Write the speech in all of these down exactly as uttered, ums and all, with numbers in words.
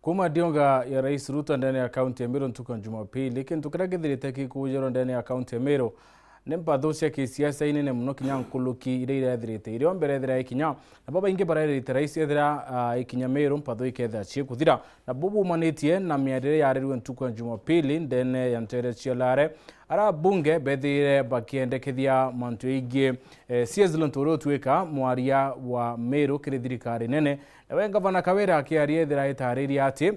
Kuuma ndionga ya Rais Ruto ndene ya kaunti ya Meru ntuku ya Jumapili, kintu kiria githirite gikuujerwa ndene ya kaunti ya Meru ni mpatho cia kisiasa inene mono kinya nkuruki iria irathirite. Irio mbere ethira ikinya, nabo baingi barerite rais ethira, ah, ikinya Meru mpatho ikethira ciikuthira. Nabo buumanitie na miario iria yarirwe ntuku ya Jumapili ndene ya ntere cia Lare, aria abunge bethire bakiendekethia mantu jaingi, eh, C S Linturi utuika mwaria wa Meru kiri thirikari nene. Nawe Ngavana Kawira akiaria ethira aitariria ati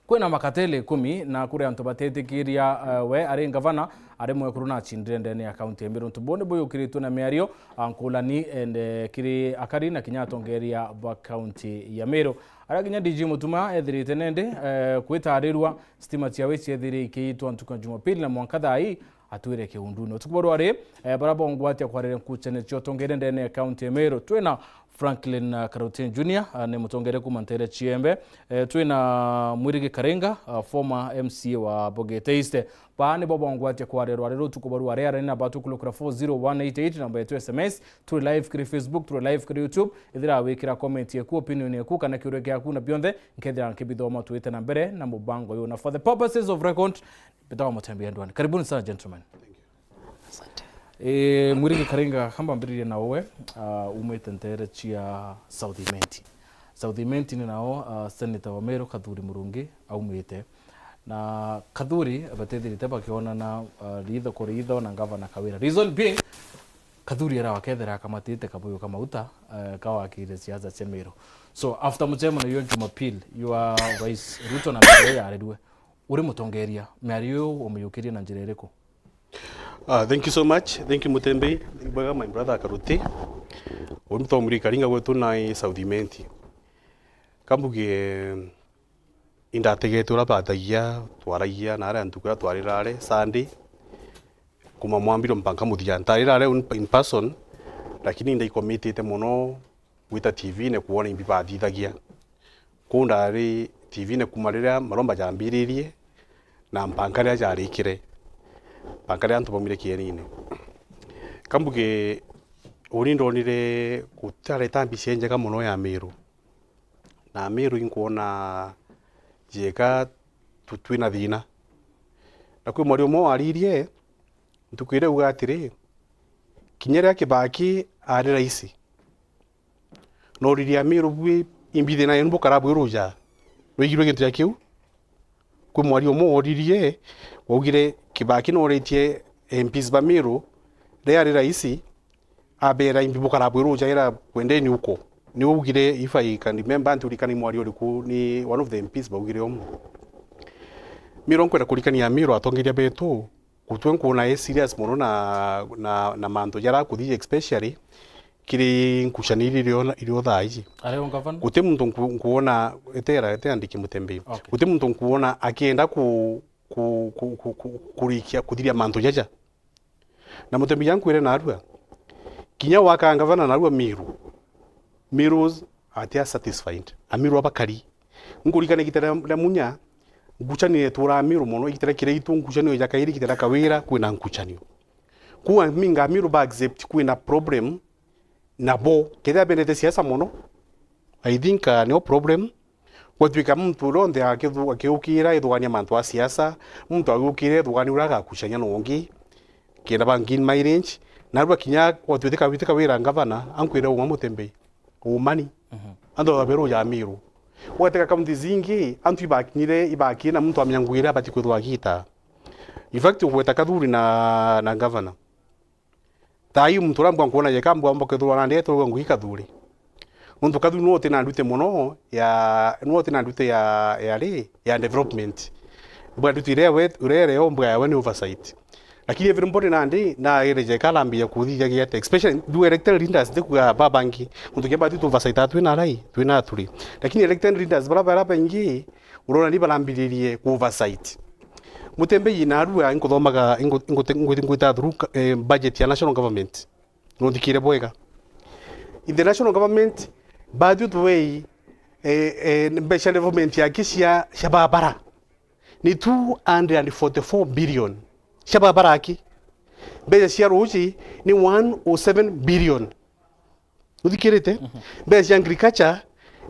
kwina makateli ikumi na kuri antu batetikiria, eh, we ari ngavana, ari mwekuru na acindire ndene ya kaunti ya Meru. Untu buu ni buyukiritwe na miario, ah, nkulani, ende kiri akari na kinya atongeria ba kaunti ya Meru. Aria kinya D G Mutuma ethirite nende, eh, kwitarirwa, stima ciawe ciethire ikiitwa ntuku ya Jumapili na mwanka thaa ii atwire kiunduni. Utuku bwa rwari, eh, bara bongwatia kwarire nkuchanio cia utongeria ndene ya kaunti ya Meru. Twina Franklin, ah, Karuti Junior, ah, ni mutongeria kuuma ntere Chiembe. Eh, twina Mwirigi Karinga, ah, former M C A wa Bogete East. Baa nibo bongwatia kwarire rwari rutuku bwa rwari, arani na batu kulukura four zero one eight eight, namba yetu S M S. Turi live kiri Facebook, turi live kiri YouTube. Ethira wikira comment yeku, opinion yeku, kana kiuria giaku na bionthe, nkethira nkibithoma twite na mbere na mubango uyu. Na for the purposes of record, Peter wa Mutembi Ndwani. Karibuni sana, gentlemen. Asante. Eh, Mwirigi Karinga, kamba mbiririe na uwe, ah, umite ntere cia South Imenti. South Imenti ni nao, ah, Senator wa Meru Kathuri Murungi aumite. Na Kathuri batethirite bakionana, ah, ritho kwa ritho na Ngavana Kawira. Reason being, Kathuri era wakethira akamatite kabuyu ka mauta, eh, kawakire siasa cia Meru. So, after mucemanio yo Jumapili, yua Rais Ruto na Meru yarirwe, uri mutongeria, miario iyo umiyukirie na njira iriku? Ah, thank you so much. Thank you, Mutembi. Bwega, my brother Karuti. Uri mutongeria Karinga gwetu na i South Imenti. Kambuge, indategete uria batagia, twaragia na aria ntuku iria twarira ari Sunday. Kuma mwambiro mpaka muthia. Ntarira ari in, in person, lakini ndaikomitite mono gwita T V-ine kwona imbi bathithagia. Kuu ndari T V-ine kuma riria maromba jambiririe na mpanka riria jarikire. Mpanka riria antu baumire kienine. Kambuge, uni ndonire gutari tambi cia njega mono ya Meru. Na Meru inkwona jieka tu-, twina thina. Na kwi mwaria umwe waririe, ntuku iria auga atiri, kinya riria Kibaki ari raisi, noririe Amiru bwi imbi thina yenu bukara bwi ruja, rwigirwe gintu ja kiu? Kwi mwaria umwe woririe, waugire Kibaki noritie M Ps ba Meru riria ari raisi, abera imbi bukara bwi ruja ira kwendeni uko. Ni ugire, if I can remember, nturikani mwaria uriku, ni one of the M Ps baugire umu. Meru nkwenda kurikania Meru atongeria betu, gutwe nkuona e serious mono na, na, na mantu jara kuthithia, especially kiri nkucaniri irio, irio thaa iji. Ari o ngavana? Guti muntu nku-, nkuona, etera, ete andiki Mutembi. Okay. Guti muntu nkuona akienda ku-, ku-, ku-, ku-, ku-, kurikia kuthiria mantu jaja. Na Mutembi jankwire narua, kinya waka ngavana narua Meru, Merus atia satisfied. Amiru abakari. Nkurikana igita ria, ria Munya, nkucanio etura Amiru mono, igita ria Kiraitu, nkucanio ja kairi, igita ria Kawira, kwina nkucanio. Kuu aminga Amiru ba accept kwina problem nabo. Kethira bendete siasa mono, I think, uh, nio problem. Gwatwika muntu uria onthe akithu-, akiukira ithugania mantu a siasa, muntu agiukira ithugania uria agakucania na ungi, kenda ba gain mileage, narua kinya gwatwika witeka wira ngavana, ankwire uma Mutembi, umani. Mhm. Antu babere uja Amiru. Ugateka kaunti zingi, antu ibakinyire, ibakinyire na muntu amenya ngugi iria abati kwithirwa agita. In fact, ugweta Kathuri na, na ngavana. Thaa ii muntu uria mbwa nkuona jeka mbwa mba kwithirwa nandi etirwe ngugi Kathuri. Nontu Kathuri niwe uti na ndute mono ya, niwe uti na ndute ya, ya ri, ya development. Mbwa ndute iria we, iria ere yo mbwa yawe ni oversight. Lakini everybody nandi, naire jeka arambia kuthithia giate. Especially, du elected leaders, ndikuga babangi. Nontu kiamba tu oversight atwi na rai, twi na aturi. Lakini elected leaders, bara, bara baingi, urona ni barambiririe ku oversight. Mutembeji narua inkuthomaga, ingu-, ingu-, ingu-, ingwita through ka-, eh, budget ya national government. Nunthikire bwega. In the national government, by the way, eh, eh, mbeca development ya ki cia, cia barabara ni two hundred and forty-four billion. Cia barabara aki. Mbeca cia ruji ni one oh seven billion. Uthikirite? Mhm. Mbeca cia agriculture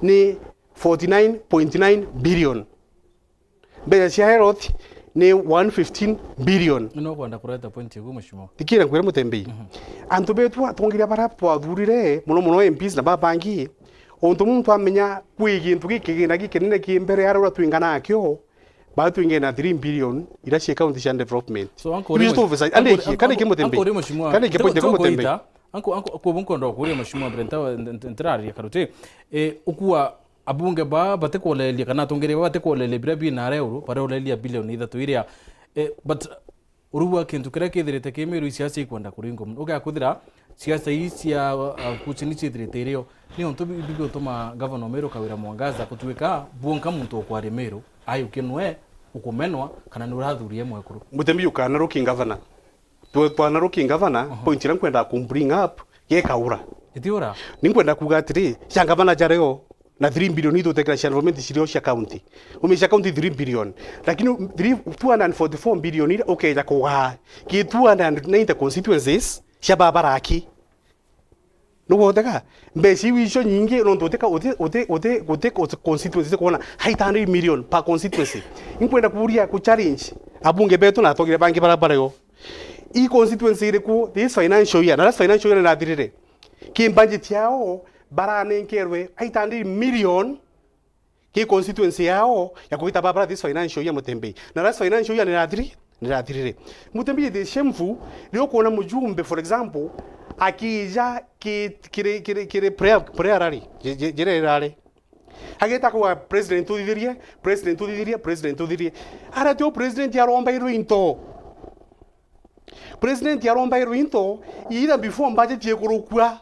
ni forty nine point nine billion. Mbeca cia health ni one fifteen billion. No kwenda kureta point igu, mheshimiwa. Thikira nkwire Mutembei. Antu betu atongeria bara twathurire, muno muno M Ps na babangi, untu muntu amenya kwi gintu gikigina gikinene ki mbere ya uria twingana nakio, ba twingina na three billion ira cia county cia development. So, anko Ibi uri sto mwe- officer, anko ande uri- iki, kana iki anko- Mutembei. Anko uri mheshimiwa. Kana iki Nto- point nto kwa Mutembei. Kuita, anko, anko, kwa bunko ndo kuria mheshimiwa Brenta, ntiraria karuti. Eh, ukua abunge ba batikuolereria kana atongeria ba batikuolereria biria bi nare uru, bariolereria bilioni ithatu iria. Eh, but urugua kintu kiria kithirite ki Meru, siasa ikwenda kuringwa muno. Ugakwithira siasa ii cia, uh, kuchini ciithirite irio. Ni untu bi- bi- biutuma governor Meru Kawira Mwangaza kutuika bwonka muntu ukwaria Meru, ayukie nwe ukumenwa kana ni urathuria mwekuru. Mutembei ukana ruking governor. Twe-, twana ruking governor, point iria nkwenda ku bring up, gekaura. Itiura. Ni nkwenda kuga atiri, cia governor jario, na three billion ithutekera cia environment cirio cia county. Umia cia county three billion. Lakini three, two hundred forty-four billion iria ukeja kugaa ki two hundred ninety constituencies cia babaraki. Nugwoteka? Mbeca iu icio nyingi nontu utika, uti, uti, uti, uti constituency kuona eight hundred million per constituency. Inkwenda kuria ku challenge abunge betu na atongire bangi bara bario. I constituency iriku this financial year, na last financial year nirathirire, ki budget yao baranenkerwe eight hundred million ki constituency yao ya kugita babara this financial year, Mutembei. Na last financial year nirathiri-, nirathirire. Mutembei, it is shameful riria ukuona mujumbe, for example, akija ki-, kiri, kiri, kiri prayer, prayer rally, je-, je-, jira irari. Ageta kwa president uthithirie, president uthithirie, president uthithirie. Ara tio president arombairwe into. President arombairwe into, either before budget ikurukua.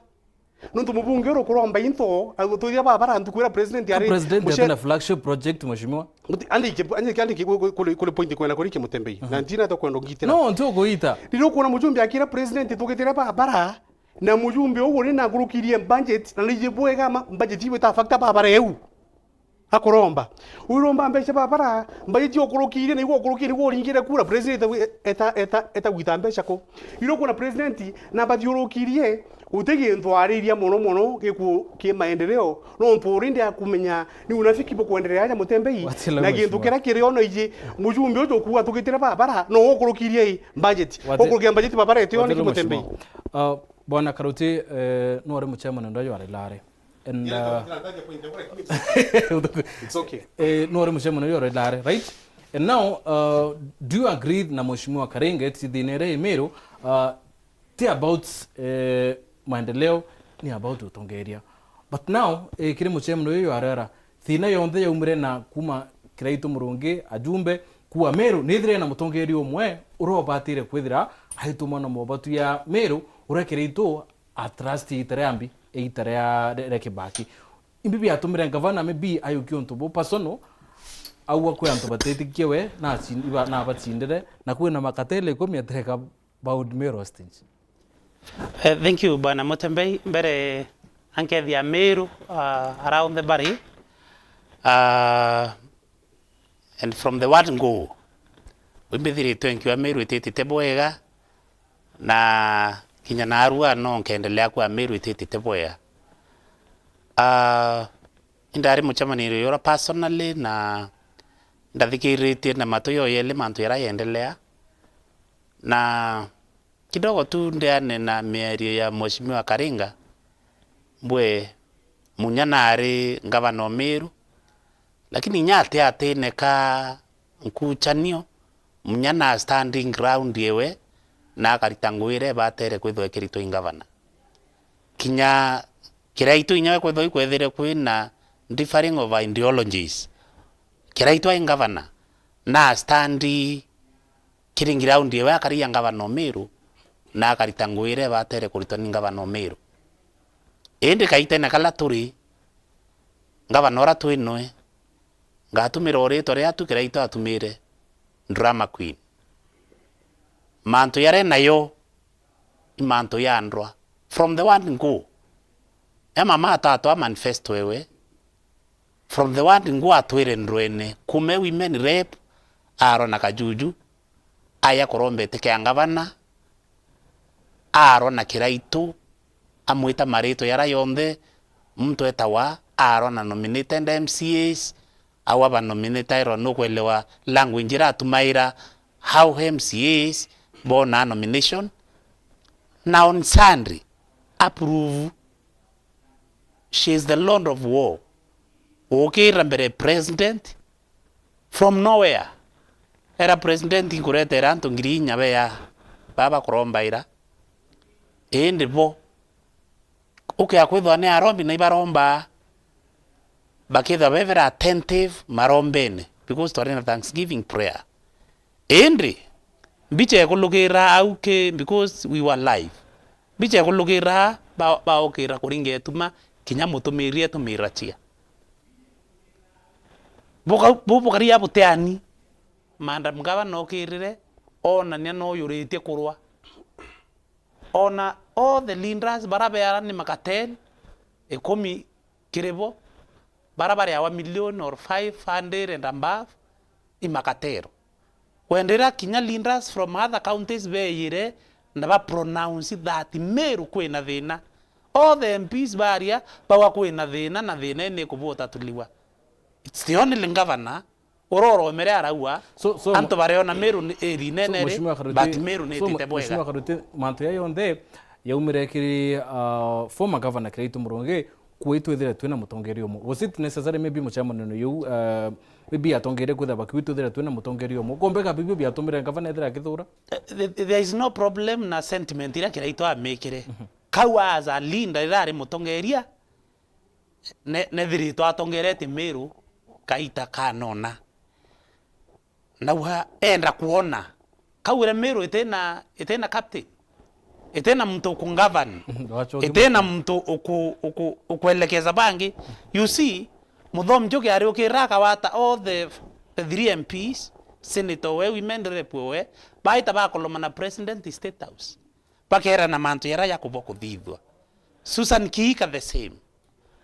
Nontu mubunge uru kuromba into, agututhia babara ntuku ira president ari president muce- atina flagship project, mheshimiwa. Muti-, andike, andike, andike ku-, ku-, kuri, kuri point kwenda kuriki Mutembei. Na ntina to kwenda ngitira. No, nti ukuita. Riria ukuona mujumbe akira president tugitire babara, na mujumbe uu uri na ngurukirie budget, na nije bwega ma, budget iwe ta factor babara eu. Akuromba. Wiromba mbeca babara, budget ukurukirie, na igwo ukurukirie, nigwo uringire kura, president eta, eta, eta, eta gwita mbeca ku. Riria ukuona president na bathiurukirie, guti gintu ariria muno muno giku-, ki maendeleo, nontu urindi akumenya ni unafiki bukwendelea aja Mutembei, Watila na gintu mheshimiwa. Kiria kiri ono iji, mujumbe uju ukuga tugitire babara, no ukurukirie i budget. Wati-, ukurukia budget babara iti ono Watila ki Mutembei. Mheshimiwa. Uh, Bwana Karuti, eh, no uri muchairman ndo yo arilare. And, uh, It's okay. Eh, no uri muchairman yo arilare, right? And now, uh, do you agree na Mheshimiwa Karinga eti thina iria i Meru, uh, ti about, eh, maendeleo, ni about utongeria? But now, eh, kiri muchairman uyu arera, thina yonthe yaumire na kuma Kiraitu Murungi, ajumbe, kuwa Meru nithire na mutongeria umwe uria ubatire kwithira aituma na mobatu ya Meru, uria Kiraitu a trust iita ria mbi, iita ria, ria, ria Kibaki. Imbi biatumire ngavana maybe ayukia untu bu personal, aua kwi antu batitikie we, na acin-, iba-, na abacindire, na kwina makatele ikumi atireka bowed Meru hostage. Eh, thank you, Bwana Mutembei. Mbere ankethia Meru, uh, around the bari. Uh, and from the word go, imbithiritwe nkiwa Meru ititite bwega, na kinya narua no nkendelea kwa Meru ititite bwega. Uh, indari mucemaniro yora personally, na ndathikiritie na matu yo yeli mantu yara yendelea, na kidogo tu ndeane na miario ya Mheshimiwa Karinga, mbwe Munya nari ngavana o Meru, lakini inya ati atine ka nkuchanio, Munya na standing ground ewe, na akarita ngugi iria ibatere kwithwa ikiritwa i ngavana. Kinya Kiraitu inya we kwithwa ikwethire kwina differing of ideologies, Kiraitu ai ngavana, na standi kiri ground ewe akari ya ngavana o Meru, na akarita ngugi iria ibatere kuritwa ni ngavana o Meru. Indi kaitene kala turi, ngavana uria twi noe, ngatumira o ritwa riria tu Kiraitu atumire, drama queen. Mantu yaria nayo, i mantu ya ndwa. From the word go, e mama atatwa manifesto ewe, from the word go atwire ndwene, kume women rep, arwa na kajuju, aya kuromba iti kia ngavana, arwa na Kiraitu, amwita maritwa yara yonthe muntu etawa, arwa na nominated M C As, au aba nominated, nukwelewa language iratumaira, how M C As bona nomination. Na on Sunday, approve. She is the Lord of War. Ukira mbere president from nowhere. Era president, nkuretera antu ngiri inya beya baba kurombaira. Indi bo, ukea kwithwa ni arombi na ibaromba, bakithwa be very attentive marombene, because twari na thanksgiving prayer. Indi mbicha ikulukira au ki, because we were live. Mbicha ikulukira ba-, baukira kuringa ituma, kinya mutumiri etumira chia. Buka-, bu-, bukari ya buteani, Madam Governor okirire, onania no yuritie kurwa. Ona all the leaders bara beara ni makateni, ikumi kiri bo, bara bari awa million or five hundred and above, i makatero. Wendera kinya leaders from other counties beyire na ba pronounce that Meru kwina thina. All the M Ps baria bauga kwina thina, na thina ii ni ikubutatuliwa. It's the only governor uroromere araua, so, so, antu bareona Meru ni iri nene ri, Mheshimiwa Karuti, but Meru ni so, itite bwega. Mheshimiwa Karuti, mantu ya yonthe yaumire kiri, uh, former governor Kiraitu Murungi, kwi twithire twina mutongeria umwe. Was it necessary maybe mucemanio yuu, uh, maybe atongeria kwithira bakwi twithire twina mutongeria umwe? Kumbega bibio biatumire governor ethira akithura? Eh, th-, there is no problem na sentiment iria Kiraitu amikire. Mhm. Kau as a leader riria ari mutongeria, ne-, nethiritwe atongeretie Meru kaita kanona. Nauga enda kuona. Kau ira Meru itina, itina captain. Itina muntu uku govern. Itina muntu uku, uku, ukuelekeza bangi. You see, Muthomi Njuki ariukira akawata all the, the three M Ps, senator we, women rep we, baita bakolomana president State House. Bakerana mantu jaria jakubwa kuthithwa. Susan Kihika the same.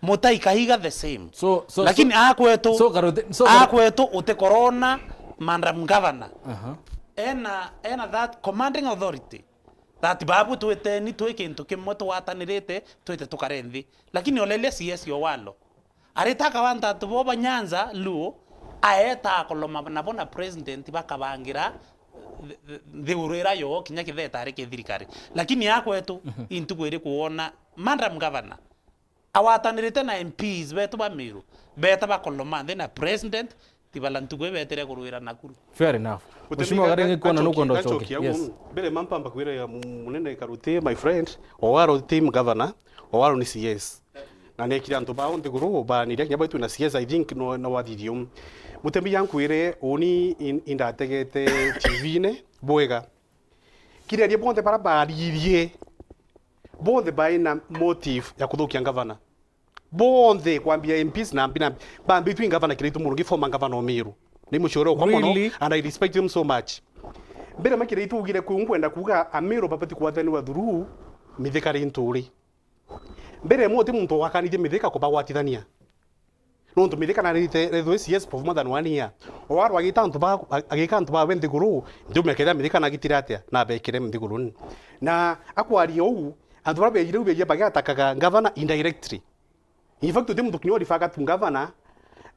Mutai Kahiga the same. So, so, lakini so, akwetu, so, Karuti, so, Karuti, akwetu uti corona, Madam Governor. Aha. Ena, ena that commanding authority. That babu twiteni twi kintu kimwe twatanirite, twite tukare nthi. Lakini olelia C S Owalo. Aritaka wanta antu bo ba Nyanza, Luo, aeta akoloma nabo na president bakabangira th-, th-, nthiguru ira yo kinya kitheta ari kithirikari. Lakini akwetu, mhm, intuku iri kuona Madam Governor awatanirite na M Ps betu ba Meru, beta bakoloma nthi na president, tibala ntuku ibetire kurwira Nakuru. Fair enough. Mheshimiwa Gari, ngikwona nukwenda ucoke. Yes. Mbere mampa mbakwire ya mu-, munene Karuti, my friend, Owalo team governor, Owalo ni C S. Na nekire antu bao nthiguru, baaniria kinya baitu na C S, I think, no, no wathirio. Mutembei ankwire, uni in-, indategete T V-ine, bwega. Kireria bonthe bara baaririe, bonthe baina motive ya kuthukia ngavana. Bonthe, kwambia M Ps na mbi na mbi, bambitwe i ngavana Kiraitu Murungi, former governor o Meru. Ni mucore okwa mono, really? And I respect him so much. Mbere ma Kiraitu ugire kuu nkwenda kuuga Ameru babati kwathaniwa through Mithika ri nturi. Mbere mo ti muntu wakanirie Mithika kubagwatithania. Nontu Mithika narite rethwe C S for more than one year. Owalo agita antu ba, agika antu bawe nthiguru, njume kethira Mithika nagitire atia, na abekire nthiguruni. Na akwaria uu, antu bara bejire u beja bagiatakaga governor indirectly. In fact, uti muntu kinya urifaga tu governor,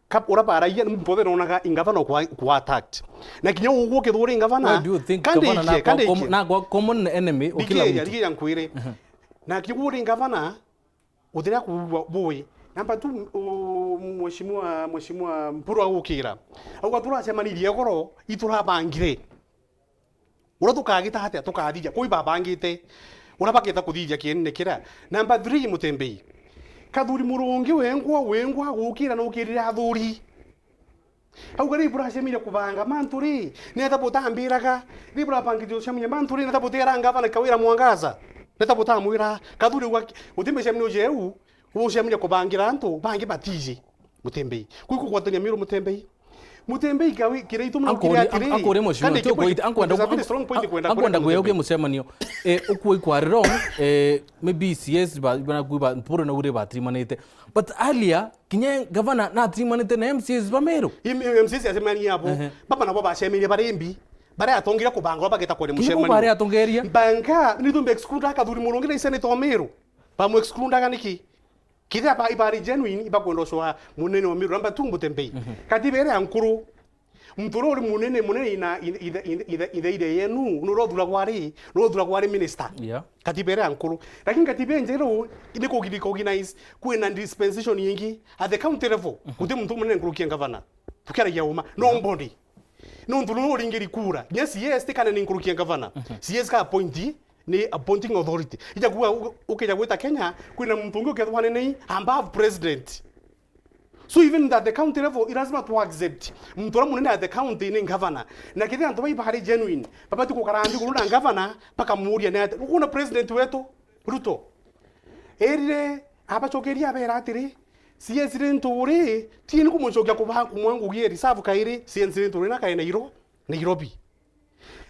ka-, ura baragia ni muntu wothe nonaga in governor kwa, kwa attacked. Na kinya uu gukithura in governor, what do you think, governor na kwa com-, na kwa common enemy o kila mtu? Rigia nkwire. Mhm. Na kinya uri governor, uthiria kuugua bui. Namba tu, u-, mheshimiwa, mheshimiwa Mpuru agukira. Auga turacemanirie goro, iturabangire. Uria tukagita atia, tukathithia. Kwi babangite. Uria bagita kuthithia kienene kira. Namba three, Mutembei. Kathuri Murungi wengwa, wengwa, gukira nukirire athuri. Auga ri buracemire kubanga mantu ri, neta butambiraga, ri burabangite ucemania mantu ri, neta butera ngavana Kawira Mwangaza, neta butamwira, Kathuri uga, uti micemanio jeu, ucemire kubangira antu, bangi batiji, Mutembei. Kwi kugwatania Meru, Mutembei. Mutembei Kawi-, Kiraitu murukire atiri. Ankwenda, ankwenda, ankwenda, ankwenda kuya uge mucemanio. Eh, ukui kwari wrong, eh, maybe C S ba, bana kuiba, mpuru na ure batirimanite. But earlier, kinya gavana natirimanite na M C As ba Meru. M C As acemania abo. Ehe. Baba nabo bacemania bari mbi. Baria atongire kubanga, bageta kwari mucemanio. Kinya bo bari atongeria. Banga, ni tumbe exclude Kathuri Murungi na senator o Meru. Bamu excludaga niki? Kethira ba, ibari genuine, ibakwenda ucwa munene wa Meru, number two, Mutembei. Mhm. Katiba iria ya nkuru, muntu uria uri munene, munene ina, ina, ina, ina, ina, ina iria yenu, nuria uthuragwa ari, nuria uthuragwa ari minister. Yeah. Katiba iria ya nkuru. Lakini katiba injeru ni ku recognize kwina dispensation ingi at the county level. Mhm. Guti muntu munene nkuruki ya ngavana. Tukiaragia uma. Yeah. Nobody. Nontu nuu uringiri kura. Kinya C S ti kanene nkuruki ya ngavana. Mhm. C S ka appointee ni appointing authority. Ija kuuga u-, ukija gwita Kenya, kwina muntu ungi ukethwa anene above president. So even at the county level, i lazima tu accept muntu uria munene at the county ni governor. Na kethira antu bai bari genuine, babati gukara nthiguru na governor, bakamuuria ni atia. Ukona president wetu, Ruto, erire, abacokeria abera atiri, C S Linturi, tieni kumucokia kuba-, kumwa ngugi e reserve kairi, C S Linturi na kae Nairo-, Nairobi.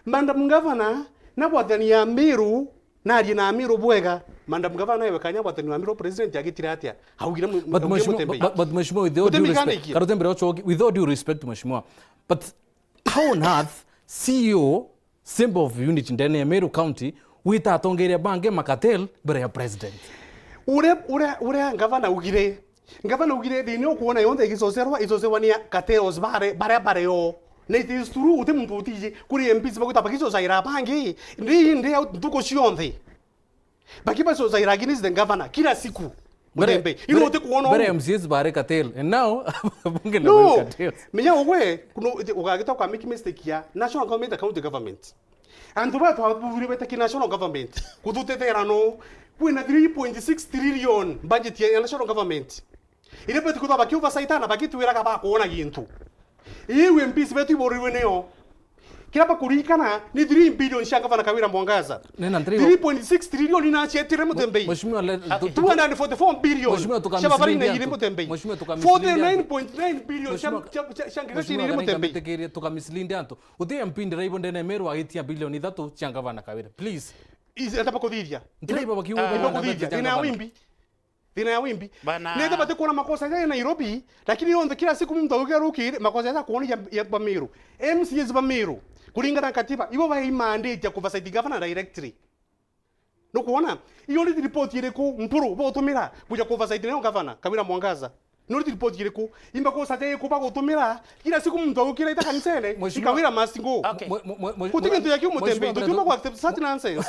Madam Governor, na gwathani ya Meru, narie na Meru bwega. Madam Governor, ewe kanya gwathani wa Meru, president agitire atia? Augire mu-, But augire Mheshimiwa, Mutembei. But, but Mheshimiwa, with all due respect, Gutembei kana iki? Karute mbere ucoki, with all due respect, Mheshimiwa, but how on earth C E O, Symbol of Unity ndene ya Meru County, wita atongeria bangi ma cartel mbere ya president? Uria, uria, uria ngavana augire, ngavana augire thina ukwona yonthe igicocerwa, icocerwa ni cartels bare, baria bare o. Na it is true, uti muntu utiji, kuri M Ps bagwita bagicocaira bangi, ndi, ndi au ntuku cionthe. Bakibacocaira against the governor kila siku. Mbere, Mutembe, ino mbere, uti kuona mbere uguo? M C As bare cartel. And now, bunge na No, cartel. Menya ugwe, kuno, ugagita kwa make mistake ya national government, county government. Antu ba twathurire bete ki national government. Kuthutethera no, kwina three point six trillion budget ya national government. Iria beti kuthwa baki oversight na bagitwiraga bakuona gintu. Iu M Ps betu iborirwe nio. Kira bakuririkana ni three billion cia ngavana Kawira Mwangaza. Nena three. Three point six trillion inacietire Mutembei. Mheshimiwa, le-, Okay. tu-, tu-, Two hundred forty-four billion Mheshimiwa, cia babari na tukamisilindia iri antu. Mutembei. Mheshimiwa, tukamisilindia antu. Forty-nine point nine billion cia, Mheshimiwa, cia, cia, cia ngiri Mheshimiwa, iri Mutembei. Tukamisilindia antu. Uti M P ndiraibo ndene Meru agitia billion ithatu cia ngavana Kawira. Please. Is-, ata bakuthithia? Ndiraibo bakiuga Ah. Bakuthithia. Ina wimbi. Thina ya wimbi. Bana. Nenda bati kuona makosa ya Nairobi, lakini yonthe kila siku muntu aukia rukiri, makosa ya kuona ya, ya Bamiru. M C As Bamiru, kuringana na katiba, ibo bai mandate ya kuoversight governor directly. Nukuona? Iyo ni report iriku mpuru botumira kuja kuoversight nayo governor, Kawira Mwangaza? No report iriku? Imba ko sate ko bagutumira kila siku muntu agukira ita kanisene, Mheshimiwa, ikawira must go. Okay. Mwe-, mwe-, mwe-, Kuti mwe-, kintu ya kiu Mheshimiwa, Mutembei, tutiuma ku accept such nonsense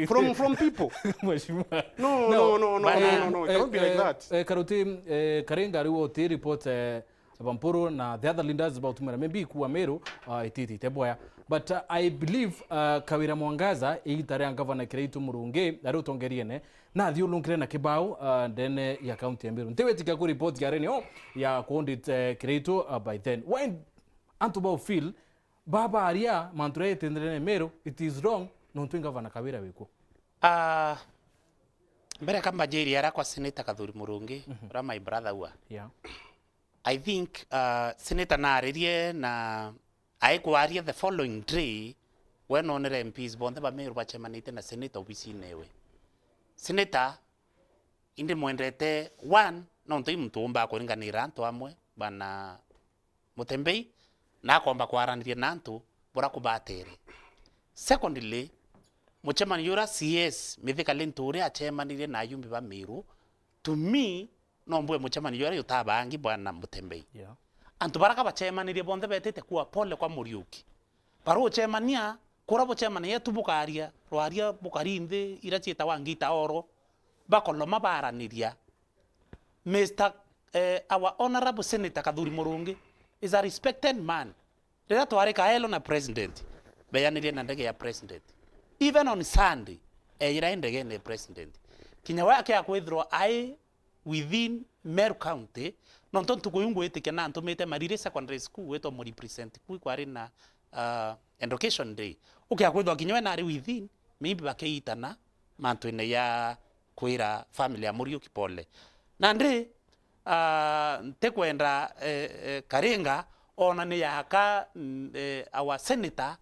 from, from people. Mheshimiwa. No, no, no, no, no, no, no, no, it cannot be like that. Eh, Karuti, eh, Karenga riu uti report, eh, Bampuru na the other leaders bautumira maybe kuwa Meru, ah, ititi te boya. But, uh, I believe, uh, Kawira Mwangaza, igita ria ngavana Kiraitu Murungi, ari utongeriene, nathiurungire na kibao, uh, ndene ya county ya Meru. Ntiwitikia ku report ya renio ya kuundit, eh, Kiraitu, uh, by then. Why antu bau feel babaria mantu ria itendere Meru, it is wrong, nontu i ngavana Kawira wikuo? Ah, mbere ka mbanjirie ara kwa Senator Kathuri Murungi, Mhm. ura my brother ua. Yeah. I think, uh, Senator naaririe na aikwaria the following day, we nonere M Ps bonthe ba Meru bacemanitie na Senator obisine ewe. Senator, indi mwendete, one, nontu i muntu umbaa kuringanira antu amwe, bana Mutembei, na akomba kwaraniria na antu bura kubatere. Secondly, mucemanio ura C S Mithika Linturi acemanirie na ayumbi ba Meru, to me, no mbue mucemanio jwaria jutabangi bwana Mutembei. Yeah. Antu bara ka bacemanirie bonthe betite kuwa pole kwa Muriuki. Barucemania, kura bucemanagia tu bukaria, rwaria bukari nthi ira ciitawa ngita oro, bakoloma baaraniria. Mister, eh, our honourable Senator Kathuri Murungi is a respected man. Riria twari Kaelo na president, beyanirie na ndege ya president. Even on Sunday, eyira i ndegene ya president. Kinya we akia kwithirwa ai within Meru County, nontu ntuku iu ngwitikia na ntumite Mariri Secondary School witwa mu represent ku kwari na, uh, education day. Ukia kwithwa kinya we nari within, maybe bakiitana mantuine ya kwira family ya Muriuki pole. Nandi, ah, ntikwenda, eh, eh, Karinga ona ni yaka, mm, eh, our senator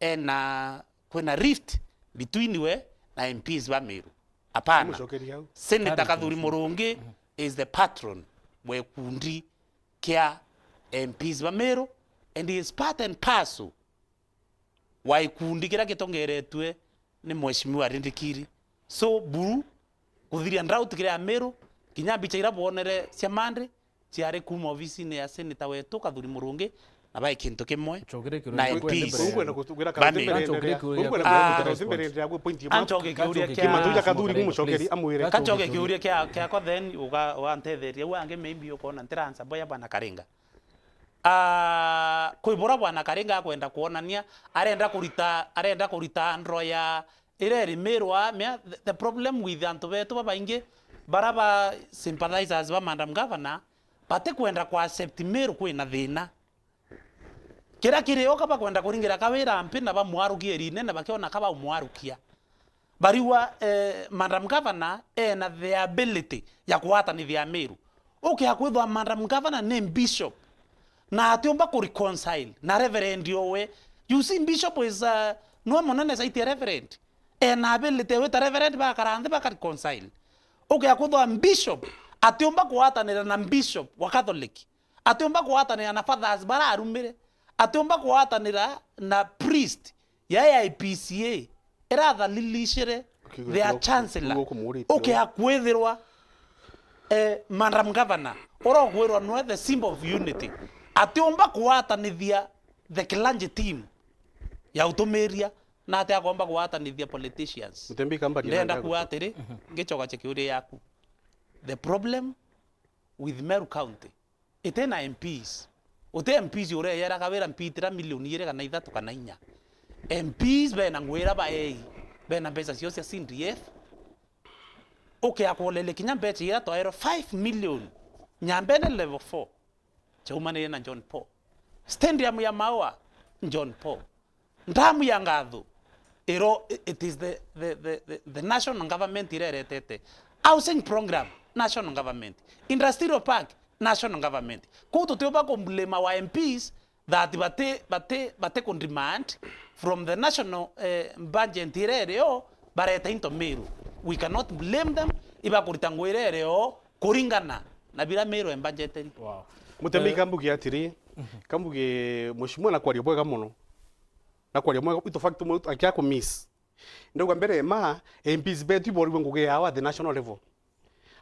ena, kwina rift between we na M Ps ba Meru. Hapana. Mucokerie au. Senator Kathuri Murungi is the patron wa gikundi kia M Ps ba Meru and he is part and parcel wa gikundi kiria gitongeretue ni Mheshimiwa Rindikiri. So, buru, kuthiria drought kiria Meru, Kinya mbicha iria bwonere cia Monday, ciari kuuma obisine ya senator wetu Kathuri Murungi, na bai kintu kimwe. Ncokerie kiuria na giaku, M Ps. Nkwenda kutugira Bambi. Kaunti mbere Ncokerie endelea. Kiuria giaku, Nkwenda kutugira kaunti mbere endelea kwa point imwe. Ancoke kiuria kia Kimatu ja Kathuri, please. Mumucokerie, amwire. Kancoke kiuria kia, kiakwa, then uga-, ugantetheria. Au angi maybe ukona ntira answer boya bwana Karinga. Ah, kwibura bwana Karinga akwenda kwonania, arenda kurita, arenda kurita ndro ya ireri mirwa, mea, the, the problem with antu betu babaingi, bara ba sympathizers ba Madam Governor, batikwenda ku accept Meru kwina thina. Kiria kiri o ka bakwenda kuringira Kawira mpi na bamwarukia erinene bakiona ka baumwarukia. Bariwa, eh, Madam Governor ena the ability ya kugwatanithia Meru. Ukia kwithwa Madam Governor ni bishop. Na atiumba ku reconcile na reverend owe. You see, bishop is, uh, nwe munene zaidi ya reverend. Ena ability wita reverend bakara nthi baka reconcile. Ukia kwithwa bishop atiumba kugwatanira na bishop wa Catholic. Atiumba kugwatanira na fathers bara arumire. Atiumba kugwatanira na priest ya A I P C A irathalilishire their chancellor. Ukia kwithirwa, eh, Madam Governor, uria ugwirwa nwe the symbol of unity, atiumba kugwatanithia the clergy team ya utumiria, na ati akomba kugwatanithia politicians. Mutembi Kambari. Ndenda kuga atiri, ngicoka cha kiuria yaku. The problem with Meru County, iti na M Ps. Uti M Ps ureyera Kawira mpitira milioni iri kana ithatu kana inya. M Ps bena ngwira baei, bena mbeca cio cia C D F. Ukia kwolele kinya mbeca iria twaerwe five million Nyambene level four, chaumanire na John Paul. Stadium ya Maua, John Paul. Ndamu ya Ngathu, iro, it is the, the, the, the, the national government ireretete. Housing program, national government. Industrial park, national government. Kuu tutiumba kumblame our M Ps that bati, bati, bati ku demand from the national, eh, budget iria irio bareta into Meru. We cannot blame them, ibakurita ngugi iria irio kuringana na bira Meru embudgeteri. Wow. Mutembi, eh, kambuge atiri, kambuge mheshimiwa na kwaria bwega mono. Na kwaria mwega, in fact, mwe akia ku miss. Ndauga mbere ma, M Ps betu iborigwe ngugi yao at the national level.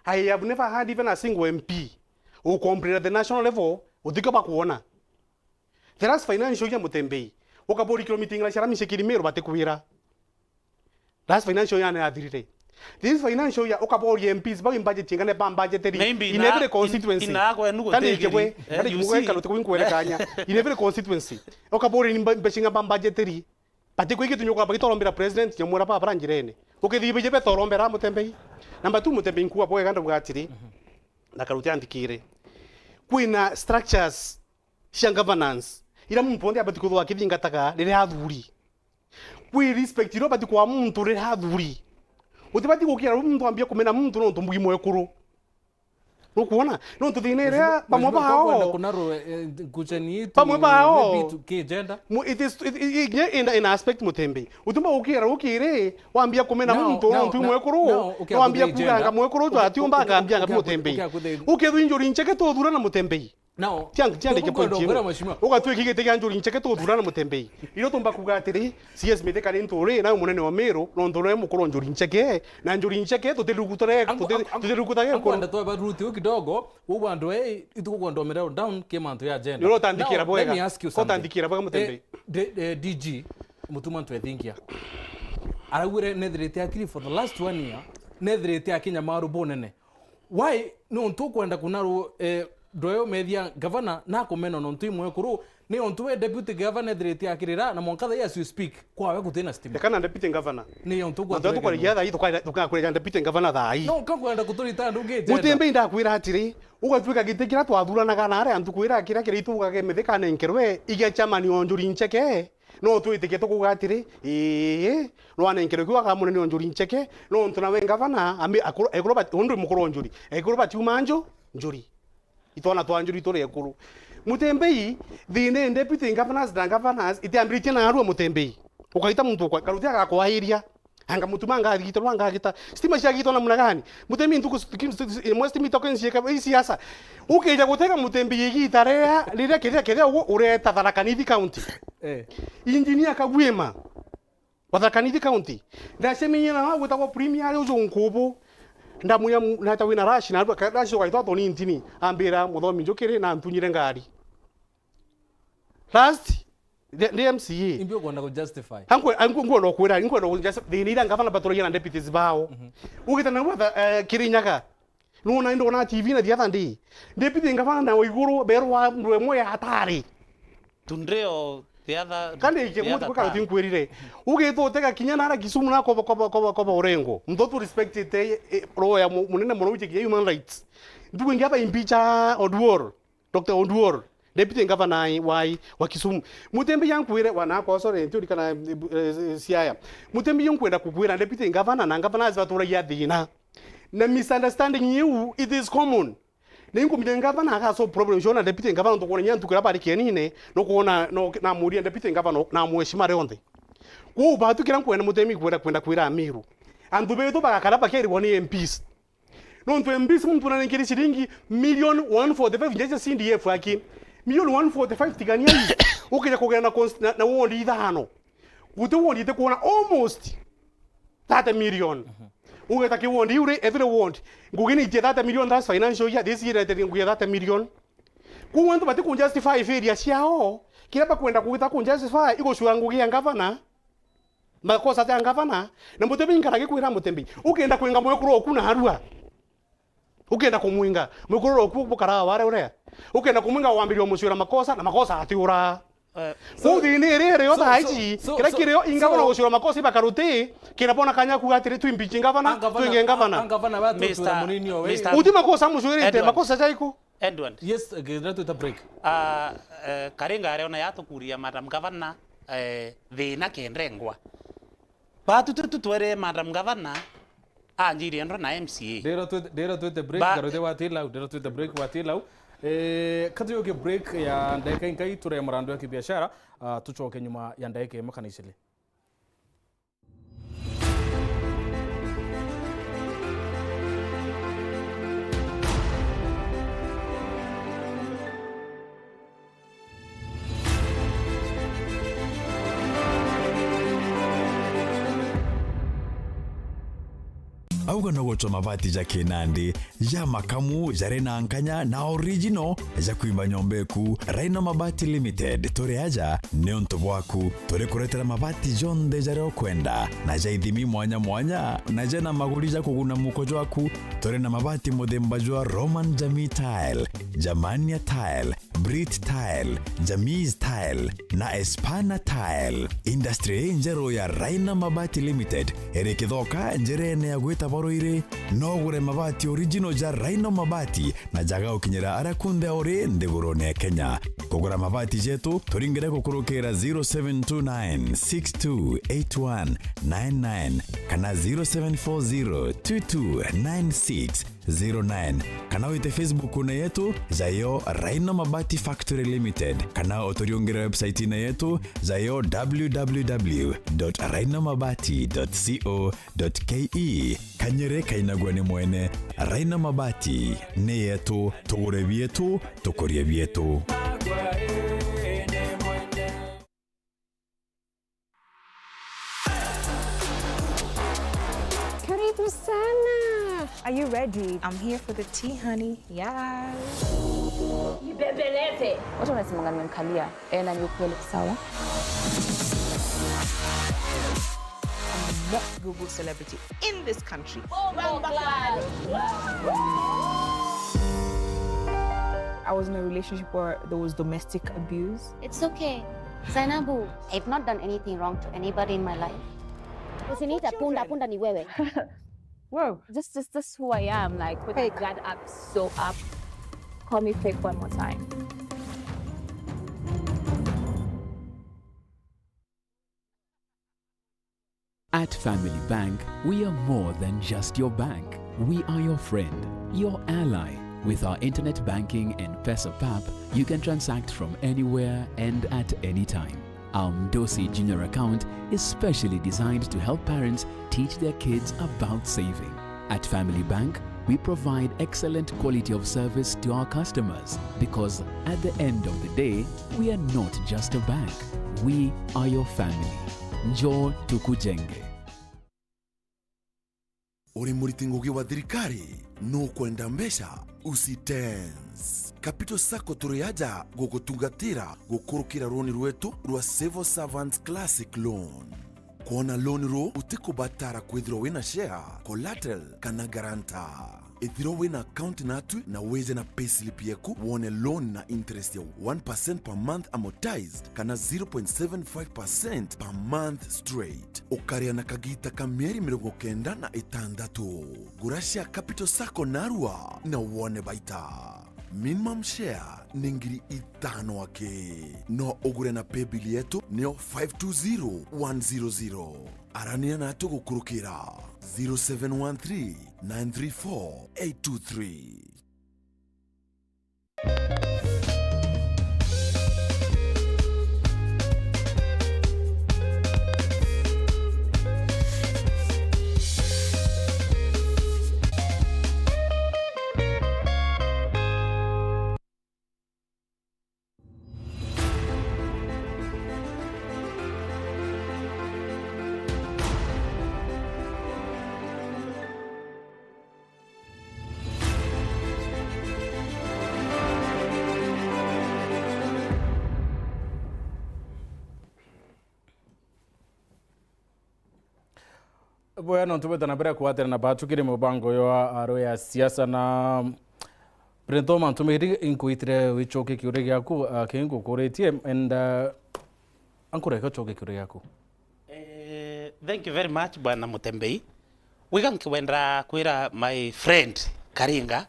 I have never heard even a single M P ukombrira the national level, uthike bakuona. The last financial year, Mutembei, ukabori kilometer ing'ana cia rami cia Kirimeru batikwira. Last financial year ni yathirire. This financial year, ukaboria M Ps bau budget ing'ana ba budgeteri. Maybe in ina-, every in-, constituency. Ina kwenu. Kani gutigiri. Ikigwe, eh, kani you kigwe see. Karuti kuinkwere kanya. In every constituency. Ukaboria ni mba-, mbeca ing'ana ba budgeteri. Batikwigitunyuka bagitorombera president, nyamwira baba bara njirene. Ukithibije betorombera Mutembei. Number two, Mutembei nkuwa bwega ndauga atiri. Na Karuti andikire. Kwina structures cia governance iria muntu wonthe abati kwithirwa akithingataga riria athuri. Kwi respect iria ubati kwa muntu riria athuri. Utibati gukira riu muntu ambia kumena muntu nontu mbugi mwekuru. Nukwona? Nontu thina iria bamwe bao, bamwe bao, mu-, it is, it, it, it, in, in aspect Mutembei. Utumba gukira ukiri, wambia kumena muntu nontu mwekuru, wambia kuganga mwekuru uju atiumba ngambia ngabi Mutembei. Ukethwa injuri ncheke tuthurana Mutembei. Now, tiang-, tiandike point imwe. Ugatwika giti gia njuri ncheke tuthurana Mutembei. Irio tumba kuga atiri, C S Mithika ni nturi, nawe munene wa Meru, nontu nawe mukuru wa njuri ncheke, na njuri ncheke tutirukutare, tuti-, tutirukutare. Nkwenda twaba route u kidogo, u bandu e, itukwenda umereo down ki mantu ya agenda. Niro utandikira bwega. Now, let me ask you something. Utandikira bwega Mutembei. Eh, D-, eh, D G, Mutuma Ntwethingia. Araugire nethirite akiri for the last one year, nethirite akinya maru bunene. Why? Nontu ukwenda kunarwo, eh, ndoyo methia gavana nakumena nontu imwekuru, ni ontu we deputy governor ethirite akirira, na mwanka thaa as you speak, kwawe gutina stima. Reka na deputy governor. Ni ontu ukwenda. Antu tukwarigia thaa ii, tukwa-, tukakuria deputy governor thaa ii. No, kakwenda kuturita andu ngi agenda. Mutembei ndakwira atiri, ugatwika giti kiria twathuranaga na aria antu kwira kiria kiria itugaga Mithika anenkerwe, igia chairman o njuri ncheke, No twitikie tukuuga atiri, ii, no anenkerwe kiu akaa munene o njuri ncheke, nontu nawe ngavana, ami-, akuru, ekuru bat-, undu mukuru o njuri, ekuru batiuma nju-, njuri. Itwana twa njuri turi ekuru. Mutembei, thina i deputy governors na governors, itiambiritie na arua Mutembei. Ukaita muntu ukwa-, Karuti agakwairia. Anga mutuma ngagita rwa ngagita. Stima ciagitwa namna gani? Mutemi ntuku s-, ki-, s-, s-, imwe stima itoke nzieka i siasa. Ukija gutega Mutembei igita ria, riria kiria, kiria ugu ureta Tharaka Nithi County. Eh. Engineer Kagwima wa Tharaka Nithi County. Ndacemenie na wa gwitagwa Premier uju Nkubu. Ndamwira mu-, nata wina rush, na rush ugaitwa toni ntini, ambira, "Muthomi njukiri na ntunyire ngari." Last, ndi, ndi M C A. Imbi ukwenda ku justify? Ankwe, ankwe, ngwenda kwira, ngwenda ku just-, thina ira ngavana baturagia na deputies bao. Mhm. Ugita na watha, eh, Kirinyaga. Nuna ndo na T V na the other day. Deputy ngavana na Waiguru berwa mndũ emwe ya hatari. Tundrio the other, kandi the ikie other kutu kwa time. Tinkwirire. Ugitwa utega kinya nara Kisumu na koba, koba, koba, koba Orengo. Mtoto respect te, eh, roho ya mu-, munene muno wiche human rights. Ndugu ingi aba impeacha Oduor. Doctor Oduor, deputy governor wa, wa Kisumu. Mutembi yankwire, wa, nakwa, sorry, ntiurikana, eh, eh, Siaya. Mutembi yankwenda kukwira deputy governor na governors baturagia thina. Na misunderstanding iu, it is common. Na inkumenya governor aga solve problem cio na deputy governor, ntukwona nya ntuku iria bari kienine, nukwona, no, namuria deputy governor na mweshima rionthe. Kwou batu kira nkwenda Mutembi kwenda, kwenda kwira Amiru. Antu betu bagakara bakerwa ni M Ps. Nontu M Ps muntu nanenkeri ciringi million one forty-five nja cia C D F aki. Million one forty-five tigania ii. Ukija kugea na cons-, na, na ward ithano. Guti ward itikwona almost thirty million. Mhm. Ugeta ki ward iu ri, every ward. Ngugi ni itie thirty million, that's financial year. This year ete ngugi ya thirty million. Kwou antu bati ku justify failure ciao. Kiria bakwenda kugita ku justify, igucua ngugi ya ngavana. Makosa ja ngavana, na Mutembi nkara gikwira Mutembi. Ukenda kwinga mwekuru oku na arua. Ukenda kumwinga, mwekuru oku bukara ware uria. Ukenda kumwinga wambiria mucwira makosa, na makosa atiura. Eh, so, kwou thina iri iri yo so, thaa so, ici, so, kiria so, kirio ingavana so, gucwira makosa ibakaruti, kina bona kanya kuga atiri, "Twimbichi ngavana, a ngavana, twinge ngavana." A ngavana ba tutura Mister, munini owe. Mister Uti makosa mucwirite, Edward. Makosa jaiku? Edward. Yes, okay, ndira twita break. Ah, eh, Karinga ari ona yatukuria Madam Governor, eh, thina kendengwa. Batu tu, tu twere Madam Governor, anjiri endwa na M C A. Ndira twite, ndira twite break, ba- ngarute watilau, ndira twite break watilau. Eh, katuyoke break ya ndagika inkai, ture murandu ya kibiashara, ah, tucoke nyuma ya ndagika imwe kana icili. Auga no gucwa mabati ja kinandi, ja makamu, jari na nkanya na original, ja kwimba nyomba eku. Rhino Mabati Limited, turi aja niuntu bwaku. Turi kuretera mabati jonthe jaria ukwenda, na ja ithimi mwanya mwanya, na jena maguri ja kuguna muko jwaku. Turi na mabati muthemba jwa Roman Jamii Tile, Germania Tile, Brit Tile, Jamis Tile, na Espana Tile. Industry injeru ya Rhino Mabati Limited iri Kithoka, njirene ya gwita Boruiri. No ugure mabati original ja Rhino Mabati na jaga gukinyira aria kunthe uri nthigurune ya Kenya. Kugura mabati jetu, turingire gukurukira zero seven two nine six two eight one nine nine kana zero seven four zero two two nine six zero nine, kana wite Facebook-une yetu, jayo Rhino Mabati Factory Limited, kana uturiungire website-ine yetu, jayo w w w dot rhino mabati dot co dot k e. Kanyere kainagua ni mwene. Rhino Mabati ni yetu, tugure bietu, tukurie bietu. Karibu sana. Are you ready? I'm here for the tea, honey. Yes. Nibembeleze. Watu wanasemanga nimemkalia. Eh, na ni ukweli, sawa. I'm not Google celebrity in this country. I was in a relationship where there was domestic abuse. It's okay. Zainabu, I've not done anything wrong to anybody in my life. Usiniite punda, punda ni wewe. Whoa. Just, just, just who I am. Like, when I guard up, so up. Call me fake one more time. At Family Bank, we are more than just your bank. We are your friend, your ally. With our internet banking and PesaPap, you can transact from anywhere and at any time. Our Mdosi Junior account is specially designed to help parents teach their kids about saving. At Family Bank, we provide excellent quality of service to our customers because at the end of the day, we are not just a bank. We are your family. Njoo tukujenge. Uri muriti ngugi wa thirikari? Nukwenda mbeca? Usitense. Capital Sacco turi aja gugutungatira gukurukira runi rwetu rwa Civil Servants Classic Loan. Kwona loan ruu utikubatara kwithirwa wina share, collateral kana guarantor. Ithirwa wina account natwi na wije na payslip yeku, wone loan na interest ya one percent per month amortized kana zero point seven five percent per month straight. Ukaria na kagita ka mieri mirongo kenda na itandatu. Gura share Capital Sacco narua na wone baita. Minimum share ni ngiri itano aki. No ugure na paybill yetu niyo five two zero one zero zero. Arania natwi gukurukira zero seven one three nine three four eight two three. Bwega, nontu bwita na mbere kwatira na batu kiri mubango yo arwe ya siasa na President Tom Antumiri, inkwitire wichoke kiuria giaku, ah, kingukuritie, and, ah, ankureka uchoke kiuria giaku. Eh, thank you very much, Bwana Mutembei. Wiga nkiwenda kwira my friend Karinga,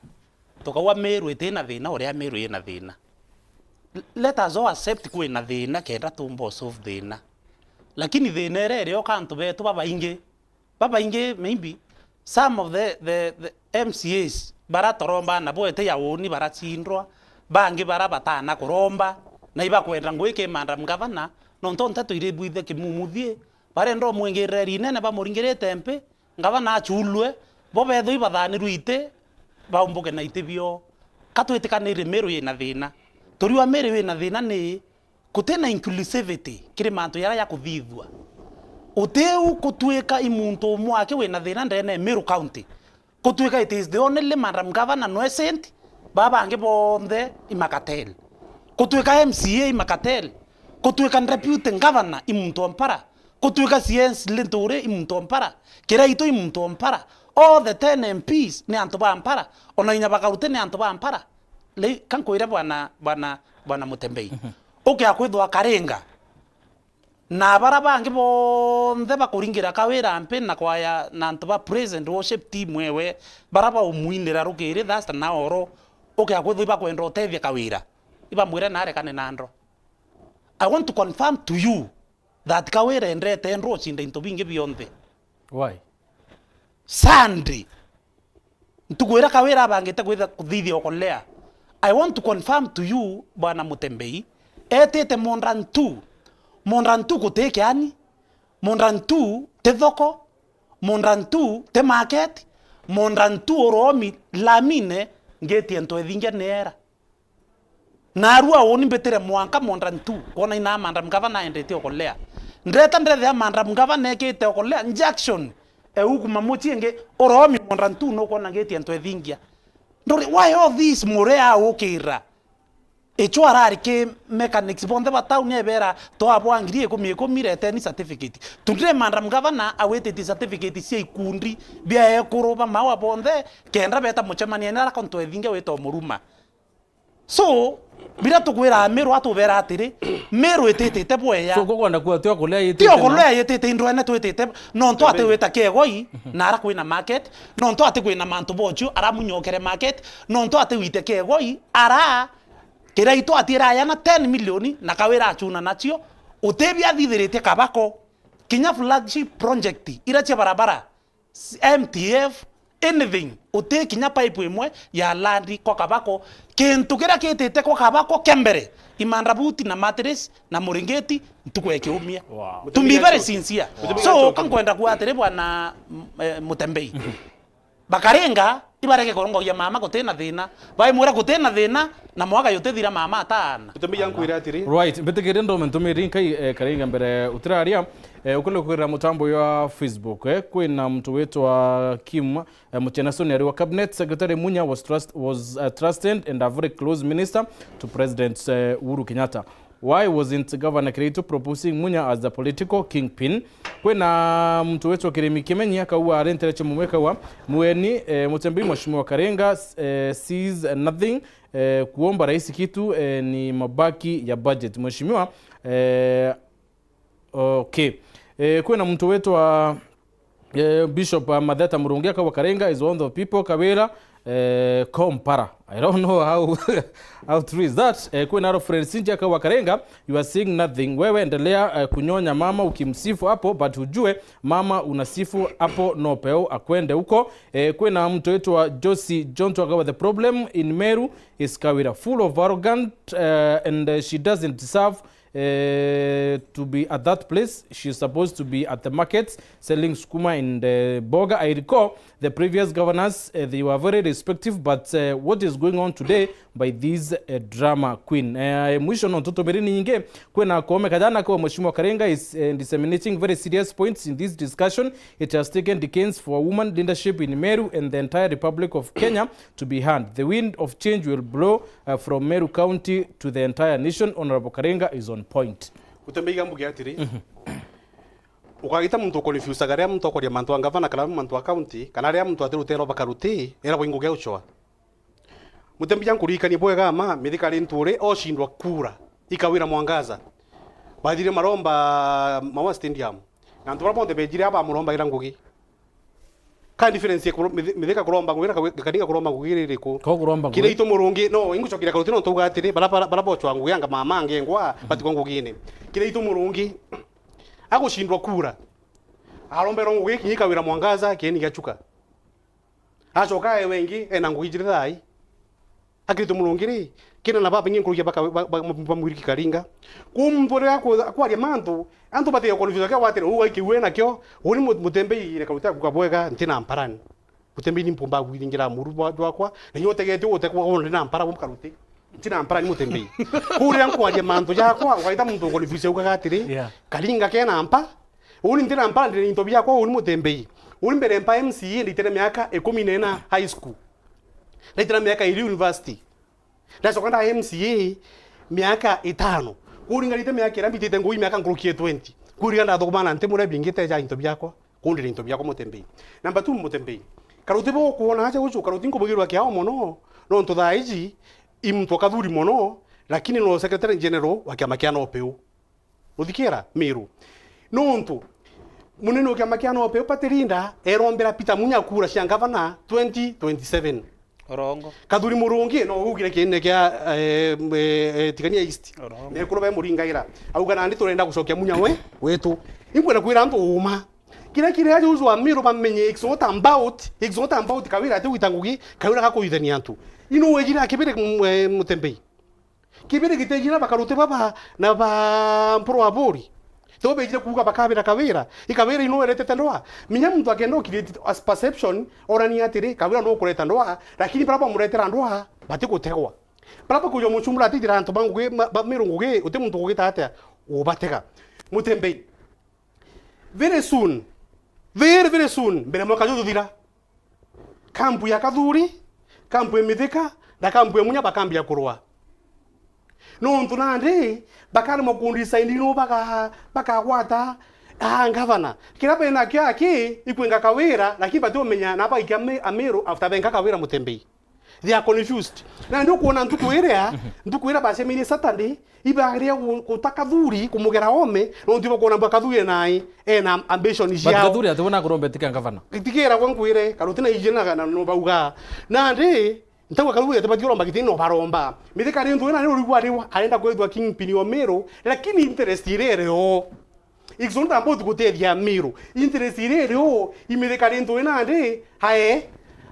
tukauga Meru iti na thina uria Meru ina thina. L-, let us all accept kwina thina kenda tumba solve thina. Lakini thina iria irioka antu betu babaingi, babaingi, maybe some of the, the, the M C As bara toromba nabo ete ya uni baracindwa, bangi bara batana kuromba, na ibakwenda ngui ki Madam Governor, nontu nteto iri bwithe kimumuthie, barenda umwingirire rinene bamuringirite mpi, Ngavana achulwe, bo bethwe ibathanirwe iti, baumbuke na iti bio. Ka twitikanire Meru ina thina. Turiwa Meru ina thina ni guti na inclusivity kiri mantu jaria jakuthithua. Utiu kutuika i muntu umwe aki wina thina ndene ya Meru County. Gutuika it is the only Madam Governor no sent, baa bangi bonthe i makatel. Gutuika M C A i makatel. Gutuika Deputy Governor i muntu o mpara. Gutuika C S Linturi i muntu o mpara. Kiraitu i muntu o mpara. All the ten M Ps ni antu ba mpara. Ona inya Bakaruti ni antu ba mpara. Lei, ka nkwire bwana, bwana, bwana Mutembei. Mhm. Ukia kwithwa Karinga. Na bara bangi bonthe bakuringira Kawira mpi na kwaya na antu ba praise and worship team ewe, bara baumwinira rukiri thasta na oro, ukia kwithwa ibakwenda utethia Kawira, ibamwire na arekane na ndro. I want to confirm to you that Kawira endete ndro ucinda into bingi bionthe. Why? Sunday. Ntuku iria Kawira abangite kwitha kuthithia Okolea, I want to confirm to you, Bwana Mutembei, etite Mondrantu. Mondrantu guti kiani, Mondrantu ti thoko, Mondrantu ti market, Mondrantu uromi lamine ngiti ya Ntwethingia niera. Narua uni mbitire mwanka Mondrantu, kwona ina Madam Governor aendete Okolea. Ndeta ndethea Madam Governor ekite Okolea, Jackson, e ukuma mucii ingi, uromi Mondrantu nukwona ngiti ya Ntwethingia. Nduri, why all this mure aukira? Icho arari ki mechanics bonthe ba town ebera, twabwa ngiri ikumi ikumi, reteni certificate. Today Madam Governor awititie certificate cia ikundi bia ekuru ba maua bonthe, kenda beta mucemaniene ara Ntwethingia witwa Muruma. So, biria tukwira Meru atubera atiri, Meru ititite bweya. So, gukwenda kuga ti Okolea yitite. Ti Okolea yitite, indwene twitite, nontu ati wita Kegoi, na ara kwina market, nontu ati kwina mantu bochio, ara munyokere market, nontu ati wite Kegoi, ara, Kiraitu ati irayana ten million, na Kawira achuna nacio, utibia athithiritie Kabako, kinya flagship project, ira cia barabara, M T F, anything, uti kinya pipe imwe ya land kwa Kabako. Kintu kiria kitite kwa Kabako kia mbere, imanda buti na mattress na muringiti ntuku ya kiumia. Wow. To be very sincere. Wow. So, ka nkwenda kuga atiri, bwana, m-, eh, Mutembei. Bakaringa, Bareke kurongogia mama gutina thina. Baimwira gutina thina, na mwaka jutithira mama ataana. Utembeia nkwire atiri. Right, mbitikirie ndome ntumiri nkai, eh, Karinga mbere utiraria, eh, ukule kwira mutambo wa Facebook, eh, kwina muntu witwa Kim, eh, Muchena Soni ari wa cabinet secretary. Munya was trust, was, uh, trusted and a very close minister to President, eh, Uhuru Kenyatta. Why wasn't Governor Kiraitu proposing Munya as the political kingpin? Kwina muntu witwa Kirimi Kimenyi akauga ari ntereche mumwe akauga, mweni, eh, Mutembei, Mheshimiwa Karinga, eh, sees nothing, eh, kuomba rais kitu, eh, ni mabaki ya budget. Mheshimiwa, eh, okay. Eh, kwina muntu witwa Eh, Bishop, uh, Matheta Murungi akauga Karinga is one of the people Kawira, eh, compara. I don't know how, how true is that. Eh, kwina Alfred Sinji akauga Karinga, you are seeing nothing. Wewe endelea, eh, kunyonya mama ukimsifu hapo, but ujue mama unasifu hapo no peo akwende huko. Eh, kwina mtu witwa Josie Jonto akauga the problem in Meru is Kawira, full of arrogant, eh, and, eh, she doesn't deserve eh, to be at that place. She's supposed to be at the markets selling sukuma and, eh, boga. I recall the previous governors, eh, they were very respective, but, eh, what is going on today by this, eh, drama queen? Eh, mwisho no tutumiri ningi, kwina kome kajana kwa Mheshimiwa Karinga is, eh, disseminating very serious points in this discussion. It has taken decades for woman leadership in Meru and the entire Republic of Kenya to be heard. The wind of change will blow uh, from Meru County to the entire nation. Honorable Karinga is on point. Utembeiga mbuge atiri, mhm, ukagita muntu ukonfusaga ria muntu akoria mantu a ngavana kana mantu a county, kana ria muntu atirutera bakaruti, era bwainguge uchoa. Mutembia nkuririkanie bwega ma, Mithika Linturi ocindwa kura, i Kawira Mwangaza. Bathire maromba Maua Stadium. Na antu bara bonthe bejire aba bamurombagira ngugi. Ka difference ya kuro-, mithi-, Mithika kuromba ngugi na Kawi-, Karinga kuromba ngugi iri iriku? Ko kuromba ngugi. Kiraitu Murungi, no, ingucokeria Karuti nontu uga atiri, bara, bara, bara bochwa ngugi anga mama angengwa, mhm, batigwa ngugine. Kiraitu Murungi, agucindwa kura. Aromberwa ngugi kinyi Kawira Mwangaza, kieni giachuka. Acoka ewe ingi, ena ngugi jiri thai. Akirite Murungi ri, kina na babaingi nkurukia baka-, ba-, ba-, bamwiriki Karinga. Kwou muntu riria akwa-, akwaria mantu, antu batige confuse kia gwatire, uu aikiue nakio, uu ni mu-, Mutembei ire Karuti akuga bwega, nti na mparani. Mutembei ni mpumba gwithingira muru bwa-, jwakwa, na nyo utegete utekwa wonde na mpara bwa Karuti. Nti na mpara ni Mutembei. Kwou riria nkwaria mantu jakwa, ugaita muntu ukonfusia ugaga atiri, yeah, Karinga kena mpa, uu ni nti na mpara ndire into biakwa, uu ni Mutembei. Uu ni mbere mpa M C A nditire miaka ikumi na ina high school. Ndaitira miaka iri university. Ndacoka nda M C A miaka itano. Kuringanite miaka iria mbitite ngugi miaka nkuruki ya twenty. Kuriga ndathuguma na nti muria bingite ja into biakwa. Kundire into biakwa Mutembei. Number two Mutembei. Karuti bo kuona aja gucu, Karuti nkubugirwa kiao mono, nontu thaa iji i muntu akathuri mono, lakini no secretary general wa kiama kia nopeu. Ruthikira, Miru. Nontu, munene wa kiama kia nopeu Party Leader erombera Peter Munya kura cia ngavana twenty twenty-seven. Orongo. Kathuri Murungi no ugire kiine kia, eh, eh, eh, Tigania East. Orongo. Nekuru be Muringaira. Auga nandi turenda gucokia Munya we, wetu. Inkwenda kwira antu uma. Kira kiri aja uju wa Miru bamenye, it's not about, it's not about Kawira ati gwita ngugi, Kawira gakuithania antu. Ino wejire akibiri, mm, eh, Mutembei. Kibiri gitejire na bakaruti baba na ba Mpuru wa Buri. Tibo bejire kuuga bakabira Kawira. I Kawira ino eretete ndwaa. Minya muntu akenda u create as perception, orania atiri, Kawira no kureta ndwaa, lakini bara bamuretera ndwaa, batigutegwa. Bara bakuja muchumura atithira antu ba ngugi, ma-, ba Miru ngugi, uti muntu kugita atia, ubatega. Mutembei. Very soon, very, very soon, mbere mwaka jujuthira, kampu ya Kathuri, kampu ya Mithika, na kampu ya Munya bakambia kurwa. Nontu nandi, bakaremwa kundisaini nu baka-, bakagwata, ah, ngavana. Kira bena kio aki, ikwenga Kawira, lakini batiumenya na baikia Ami-, Amiru after benga Kawira Mutembei. They are confused. Na ndio kuona ntuku iria, ntuku iria bacemeirie Saturday, ibagiria gu-, guta Kathuri, kumugera ome, nontu ibakuona mbwa Kathuri ena, ena ambition. But ciao. Kathuri ati bona kuromba etika ngavana. Itigera gwe nkwire, Karuti na ije na, na no bauga. Nandi, ntauga Kathuri ati bati kuromba giti no baromba. Mithika ri ntu ina ni urigwa riwa, arenda kwithwa kingpin o Miru, lakini interest iri iri o. It's not about gutethia Miru. Interest iri iri u, imithika ri ntu ina ndi, hae,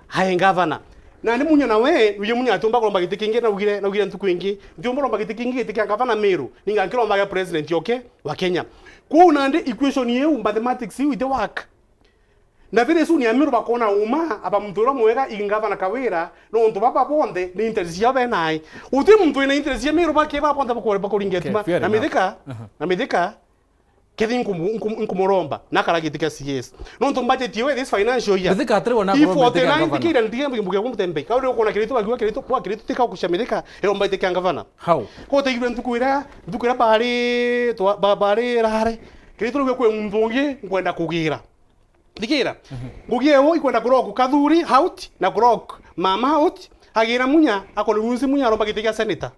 hae ngavana. Nandi Munya nawe, nuye Munya atiumba kuromba giti kingi, naugire, naugire ntuku ingi. Ntiumba kuromba giti kingi, giti kia ngavana Miru. Ninga nkiromba gia president oke wa Kenya. Kwou nandi equation iu, mathematics iu iti work. Na very soon Amiru bakona uma aba muntu uria mwega i Ngavana Kawira, nontu baba bonthe ni interest ciao be nae. Uti muntu wina interest cia Miru bake ba bonthe bakore bakuringa Okay, etima. Fair Na enough. Mithika, Aha. na Mithika, kethi nkumu-, nkumu-, nkumuromba, nakara giti kia C S. Nontu budget yewe this financial year. Mithika atari wona I akorwo forty-nine Mithika ngavana. Thikira ndiye mbuge mbuge kumtembe. Kauri ukona kiritu bakiwa kiritu, kwa kiritu tika kucia Mithika, ero budget kia ngavana. How? Kote yule ntuku ira, ntuku ira bari, twa-, ba-, bari rare. Kiritu rugwe kwe muntu ungi nkwenda kugira. Thikira. Mhm. Ngugi ewe ikwenda kurock Kathuri out na kurock mama out, agira Munya, akore runsi Munya aromba giti kia senator.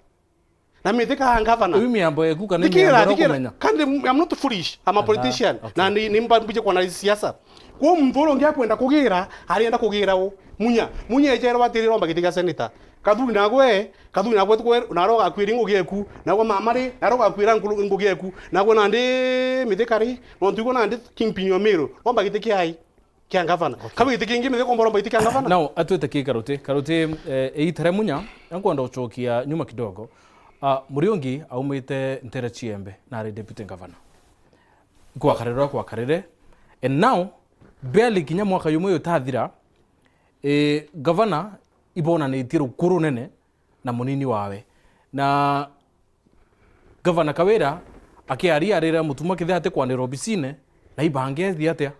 Na Mithika ngavana. Uyu miambo yeku kana Thikira, miambo ya thikira. Kumenya? Kandi I'm not foolish, I'm a Ala, politician. Okay. Na ni, ni mba-, mbuje kuona siasa. Kwa muntu uria ungi akwenda kugira, arienda kugira u. Munya, Munya ejerwa atiri romba giti kia senator. Kathuri nagwe, Kathuri nagwe tukwe, naro gakwiri ngugi eku. Nagwe mama ri, naro gakwira nkuru-, ngugi eku. Nagwe nandi Mithika ri, nontu igwe nandi kingpin wa Miru. Romba giti kia ai. Kia ngavana. Okay. Kau giti kingi, Mithika komba romba giti kia ngavana? Now, atwite ki Karuti? Karuti, eh, eitare Munya, nkwenda uchokia nyuma kidogo. Ah, Muriungi aumite ntere Chiembe, na ari deputy governor. Kwakarire, kwakarire. And now, barely kinya mwaka yumwe utathira, eh, governor ibonanitie rukuru runene na munini wawe. Na Gavana Kawira akiaria arira Mutuma kethira atikwanira obisine, na ibange ethi atia?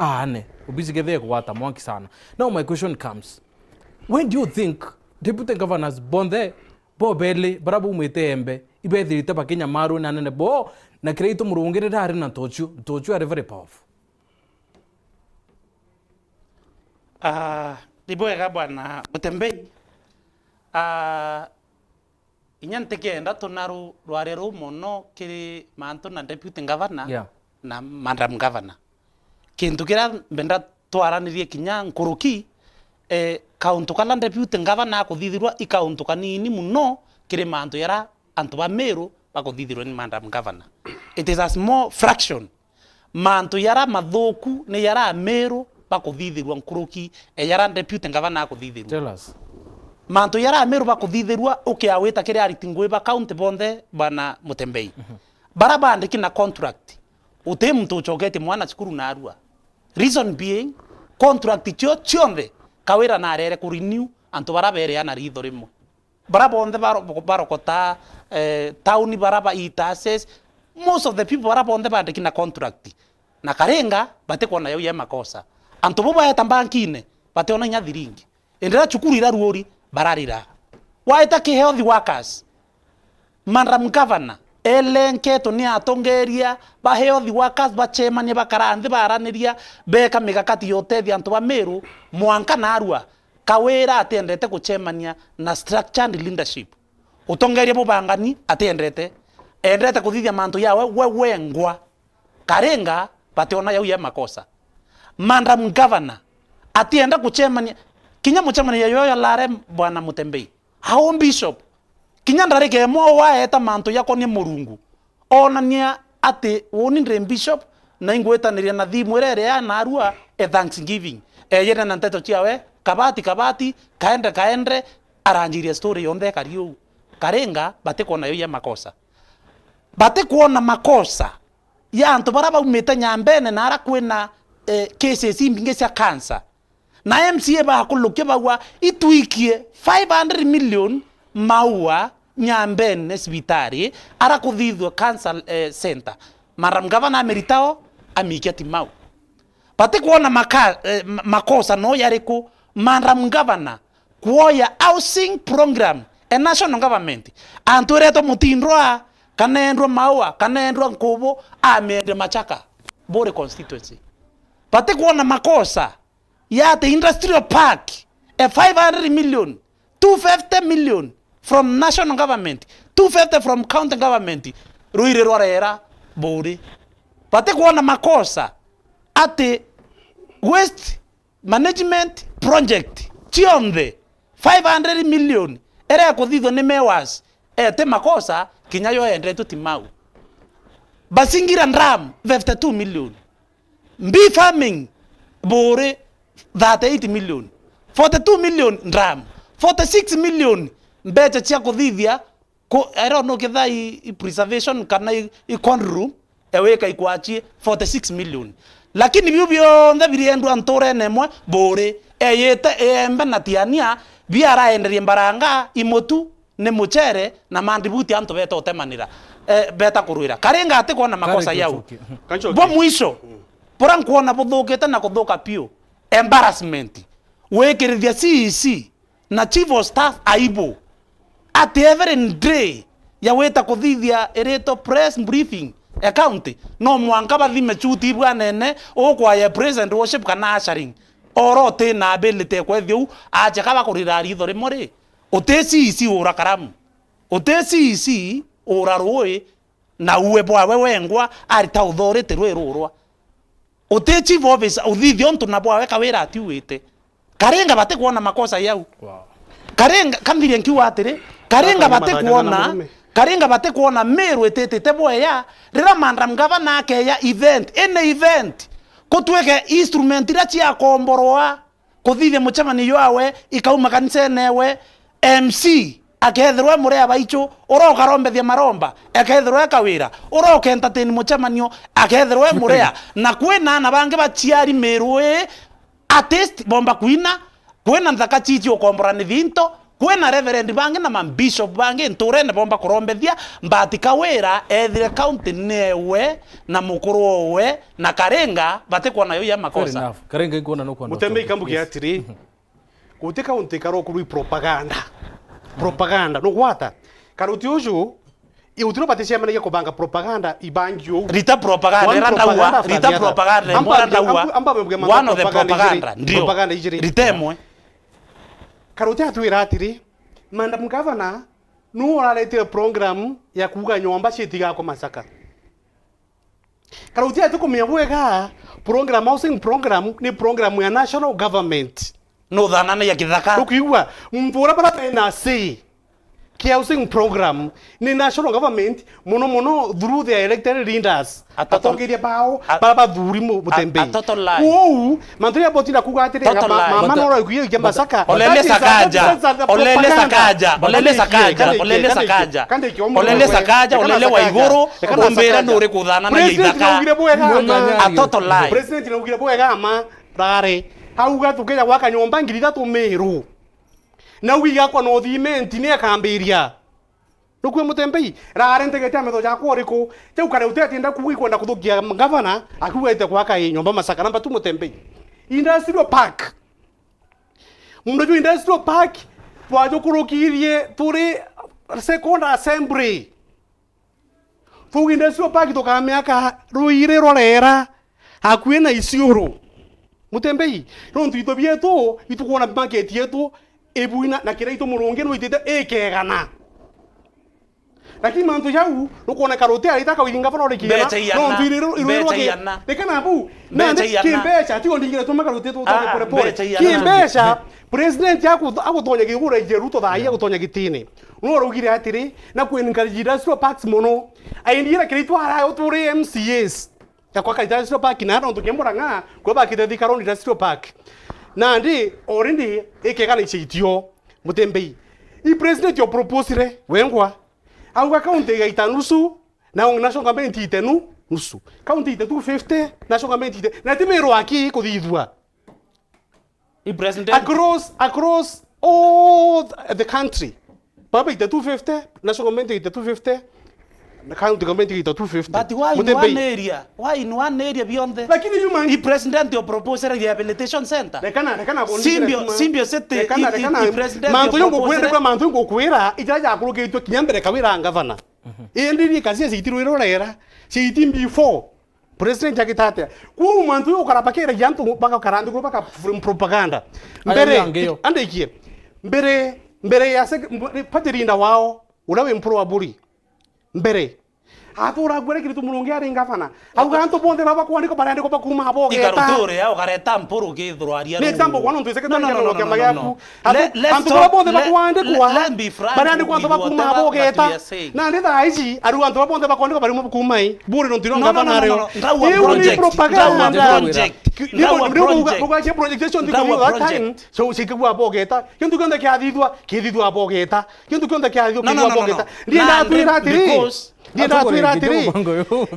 Aane, obisi kethira ikugwata mwanki sana. Now my question comes, when do you think deputy governors bonthe bobeli bara baumite Embe ibethirite bakinyamarwe na anene bo, na kiria itumurungirira ari na Ntochu, Ntochu ari very powerful? Ah, ni bwega bwana Mutembei. Ah, Inya ntikenda tunaru rware ruu mono kiri mantu na deputy governor Yeah. na madam governor. Kintu kiria mbenda twaranirie kinya nkuruki, eh, kauntu kala deputy governor akuthithirwa i kauntu kanini mono kiri mantu yara antu ba Meru bakuthithirwa ni madam governor. It is a small fraction. Mantu yara mathuku ni yara Amiru bakuthithirwa nkuruki e yara deputy governor akuthithirwa. Tell us. Mantu yara Amiru bakuthithirwa, ukiawita kiri ariti ngui ba county bonthe, bwana Mutembei. Mhm. Bara bandiki na contract, uti muntu ucoketie mwana cukuru narua. Reason being, contract cio cionthe Kawira narere ku renew antu bara bereana ritho rimwe. Bara bonthe baro-, barokota, eh, tauni bara ba iita assess, most of the people bara bonthe bandiki na contract. Na Karinga, batikwona yau ya makosa. Antu bo baeta mbankine, bationa inya thiringi. Indi ra cukuru iraruuri, bararira. Waeta ki health workers, madam governor, elenketwe ni atongeria ba health workers, bacemanie, bakara nthi, baraniria, beka migakati ya utethia antu ba Meru, mwanka narua. Kawira atiendete gucemania na structured leadership. Utongeria bubangani atiendete. Endete kuthithia mantu yawe we wengwa. Karinga, bationa yau ya makosa. Madam governor atienda gucemania, kinya mucemanio yoyo lare bwana Mutembei. Au bishop. Kinya ndarika imwe waeta mantu yakonie Murungu. Onania ati uni ndi bishop na ingwitaniria na thimu iria iri ya narua e thanksgiving. Eyene na nteto ciawe, kabati, kabati, kaende, kaende, aranjiria story yonthe ekari uu. Karinga, batikwona yo ya makosa. Batikwona makosa ya antu bara baumite Nyambene na ara kwina, eh, cases imbingi cia cancer. Na M C A bakulukia bagwa itwikie five hundred million Maua Nyambene cibitari ara kuthithua cancer, eh, center. Madam Governor ameritao, amikia Timau. Batikwona maka-, eh, ma-, makosa no yariku? Madam Governor kuoya housing program e national government. Antu iretwa Mutindwa, kana endwa Maua, kana endwa Nkubu, amiende Machaka, Buri constituency. Batikwona makosa ya ati industrial park e five hundred million, two fifty million from national government, two fifty from county government, ruiri rwarera Buri. Batikwona makosa ati waste management project cionthe five hundred million iria ikuthithwa ni Mewas, eti makosa, kinya yo endetwe Timau. Basingira Dam, fifty-two million. Bee farming, Buri, thirty-eight million. Forty-two million dam. Forty-six million mbecha cia kuthithia ku-, I don't know, kethira i, i preservation kana i, i cold room, e wika ikwachie forty-six million. Lakini biu bionthe biriendwa nturene imwe, buri, eyite, iembe na tiania, biaraenderie mbaranga, imutu, ni muchere, na mandibuti antu beta utemanira, eh, beta kurwira. Karinga atikwona makosa yau. Bwa mwisho, bura nkwona buthukite na kuthuka piu. Embarrassment. Gwikirithia C E C na chief of staff aibu. Ati every day ya wita kuthithia irito press briefing ya county, no mwanka bathime chuti ibwanene, ukwaya present worship kana ushering. Oro uti na ability ya kwethia u, acha kaba kurira ritho rimwe ri. Uti C E C ura karamu. Uti C E C ura rui, na uwe bwawe wengwa arita authority rwi rurwa. Uti chief officer, uthithia untu na bwawe kawira atiuite. Karinga batikwona makosa yau. Wow. Karinga, kanthirie nkiuga atiri, Karinga batikwona, Karinga batikwona Meru ititite bweya, rira Madam Governor akeya event, any event, kutwike instrument iria ciakomborwa kuthithia mucemanio jwawe, ikauma kanisene ewe, M C akethirwa e murea baichu, uroka arombethia maromba, akethirwa e kawira, uroka entertain mucemanio, akethirwa e murea. Na kwina ana bangi baciari Meru ii, artist bomba kwina, kwina nthaka chichi ukombora ni thinto, kwina reverend bangi na mabishop bangi nturene bomba kurombethia, but kawira ethire county newe na mukuru owe na Karinga batikwona yo ya makosa. Fair enough. Karinga inkwona nukwona Mutembei kambuge atiri, guti kaunti karokurwi propaganda. Propaganda. Nugwata? Karuti uju, i utiro baticemanagia kubanga propaganda ibangi uu. Rita propaganda, era ndaua, rita propaganda, amba ndaua. Amba, amba, amba, one of the propaganda, ndio. Propaganda ijiri. Rita imwe. Karuti atwira atiri, Madam Governor, nu uraretire program ya kuuga nyomba citigakwa Masaka. Karuti ati kumenya bwega, program, housing program, ni program ya national government. Nuthananagia kithaka. Ukiigua, muntu uria bara bena say ki housing program, ni national government, muno muno through their elected leaders. Atongeria bao, bara bathuri Mutembei. Uu, mantu ya boti na kuga atiri, mama no roikuye kia Masaka. Olele Sakaja, olele Sakaja, olele Sakaja, olele Sakaja, olele Waiguru, umbira nuri kuthananagia ithaka. Atoto lie. President naugire bwega ma, rare. Auga tukija gwaka nyomba ngiri ithatu Meru. Na uigakwa no thimenti ni akambiria. Nukue Mutembei, rare ntegete ametho jakwa uriku? Jau kare utetienda kuuga ikwenda kuthukia gavana, akiuga ite kwaka i nyomba Masaka. Number two Mutembei. Industrial Park. Mundu juu Industrial Park, twajukurukirie turi second assembly. Tuuga Industrial Park tukamiaka ruiri rwa rera, akui na Isiolo. Mutembei, nontu into bietu, itukwona market yetu, ibuina na kiria itu murungi nwitite ikegana. Lakini mantu jau, nukwoneka ruti arita kawiri ngavana urikiana, nontu iru-, iru-, iru-, reke na bu, nandi kimbeca, tigo ndingire tuma karuti tu pore pore. Kimbeca, president aku-, agutonya kigura ije Ruto thaa ii agutonya gitine. Nuraugire atiri, na kwencourage industrial parks mono. Aindira kiria itwara uturi M C As. Ya kwaka industrial park na nontu kia Murang'a, kwe bakite Thika Road Industrial Park. Nandi, already, ikega na icio itio, Mutembei. I president yo proposire, wengwa. Auga county igaita nusu, na national government ite nu-, nusu. County ite two fifty, national government ite. Na ti Meru aki kuthithua. I president. Across, across all the country. Baba ite two fifty, national government ite two fifty, na county government ite two fifty. But why in one area? Why in one area bionthe? Lakini human. I president yo proposal rehabilitation center. Rekana, rekana, Simbio, Simbio City, rekana, i, i, rekana. I president yo proposal. Mantu yo ngukwenda kwa mantu ngukwira, ija jakurukitwe kinya mbere kawira ngavana. Mhm. Indi ni kazi ya citirwiro rera, citi before. President agita atia? Kwou mantu yo ukara bakiragia antu bagakara nthiguru baka propaganda. Mbere, andikie. Mbere, mbere ya sec-, mb-, party leader wao, uria wi Mpuru wa Buri. Mbere. Atura gwere kiritu murungi ari ngavana. Auga antu bonthe baba kwandikwa barandikwa bakuma abo geta. Ikaruture ya ukareta Mpuru kithurwa aria. Ni example kwa nontu secretary general wa kiama giaku. Antu baba bonthe bakwandikwa. Barandikwa antu bakuma abo geta. Na ndi thaa ici, ariu antu baba bonthe bakwandikwa bari bakuma i. Buri nontu no ngavana ari. Iu ni propaganda. Ndauga project. Ndauga project. Ndauga project. Ndauga project. So, cikigwa abo geta. Kintu kionthe kiathithwa, kithithwa abo geta. Kintu kionthe kiathithwa, kithithwa abo geta. Ndienda atwira atiri. Ndienda atwira atiri,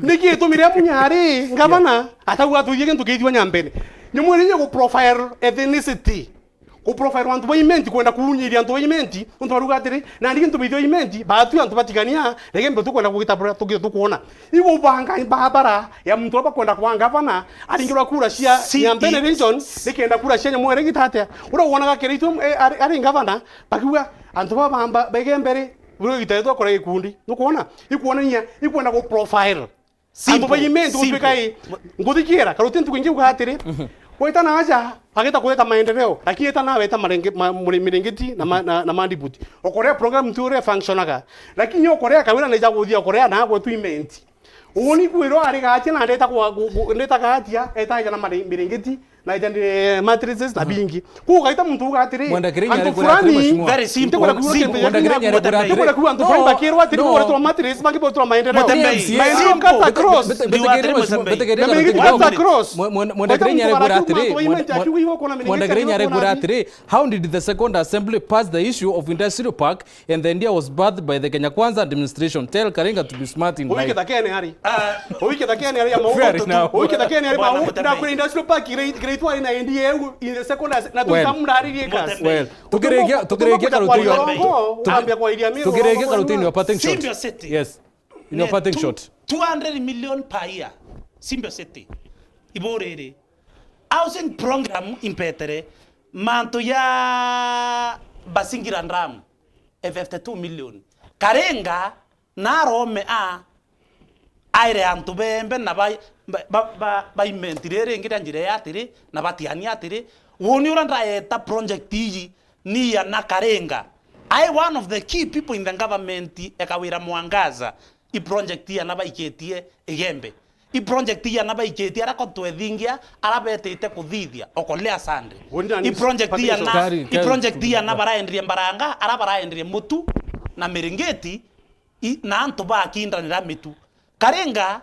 niki itumire munya ari ngavana atauga atwithie gintu kiithua Nyambene? Nyumwiririe ku profile ethnicity, ku profile antu ba Imenti, kwenda kuunyiria antu ba Imenti, untu baruga atiri, nandi gintu bithio Imenti, baatwi antu batigania, reke mbe tukwenda kugita buria tukwona. Igubanga barabara ya muntu uria bakwenda kwa ngavana, aringirwa kura cia Nyambene region, nikenda kura cia Nyamwere gitatia. Uria wonaga Kiraitu, eh, ari, ari ngavana, bakiuga, antu baba bamba, bege mbere, bure gitatia twakora gikundi. Nukwona? Ikwonania, ikwenda ku profile. Antu ba Imenti gutwika i, nguthikiira, karuti ntuku ingi uga atiri, weta na aja, ageta kuleta maendeleo, lakini eta nawe eta marenge-, ma-, mure-, mirengeti na ma-, na, na mandibuti. Okorea program tu uria functionaga. Lakini okorea kawira neja guthia okorea na agwe tu Imenti. Uni kwirwo ari gatia na ndeta kwa, gu-, gu-, ndeta gatia, eta aja na mare-, mirengeti, na ita ni mattresses na bingi. Ku ugaita muntu uga atiri, Mwenda Kirenya antu ari kura atiri, fulani, mheshimiwa. Very simple. Ntikwenda kuuga kintu Mwenda Kirenya ari kura atiri. Ntikwenda kuuga antu fulani bakirwa atiri, no, boretwa mattress, bangi boretwa maendeleo. Mutembeyi. Maendeleo simple. Cut across. Bete-, bete-, Ndio atiri betegeria Mutembeyi. Mutembeyi. Betegeria Mwenda Kirenya ari kura atiri. Mwe-, Mwenda Kirenya ari kura atiri. How did the second assembly pass the issue of industrial park and the idea was birthed by the Kenya Kwanza administration? Tell Karenga to be smart in life. Uike thakene ari. Ah. Uike thakene ari ama. Fair enough. Uike thakene ari ama. Bwana Mutembeyi. Ndakuri industrial park gire-, gire itwari na endi yeu in the second as-, na tuikamuraririe kasi. Mutembeyi. Well, tukirikia, tukirikia karutini. Ambia kwa iria miro. Tukirikia karutini wa patenshot. Simba City. Yes. In your parting shot. Two hundred million per year. Simba City. Iburiri. Housing program impetere. Mantu ya Basingira Dam. E fifty-two million. Karenga na arome a aire antu bembe na ba, ba, ba, ba, ba Imenti riri ringi ria njira ya atiri, na batiania atiri, woni uria ndaeta project iji ni ya na Karenga. I one of the key people in the government e Kawira Mwangaza. I project ya na baikitie Igembe. I project ya na baikitie ara ko twethingia, ara betite kuthithia, okolea Sunday. I project ya na, i project ya na baraenderie mbaranga, ara baraenderie mutu na miringiti, i, na antu bakindanira mitu. Karenga,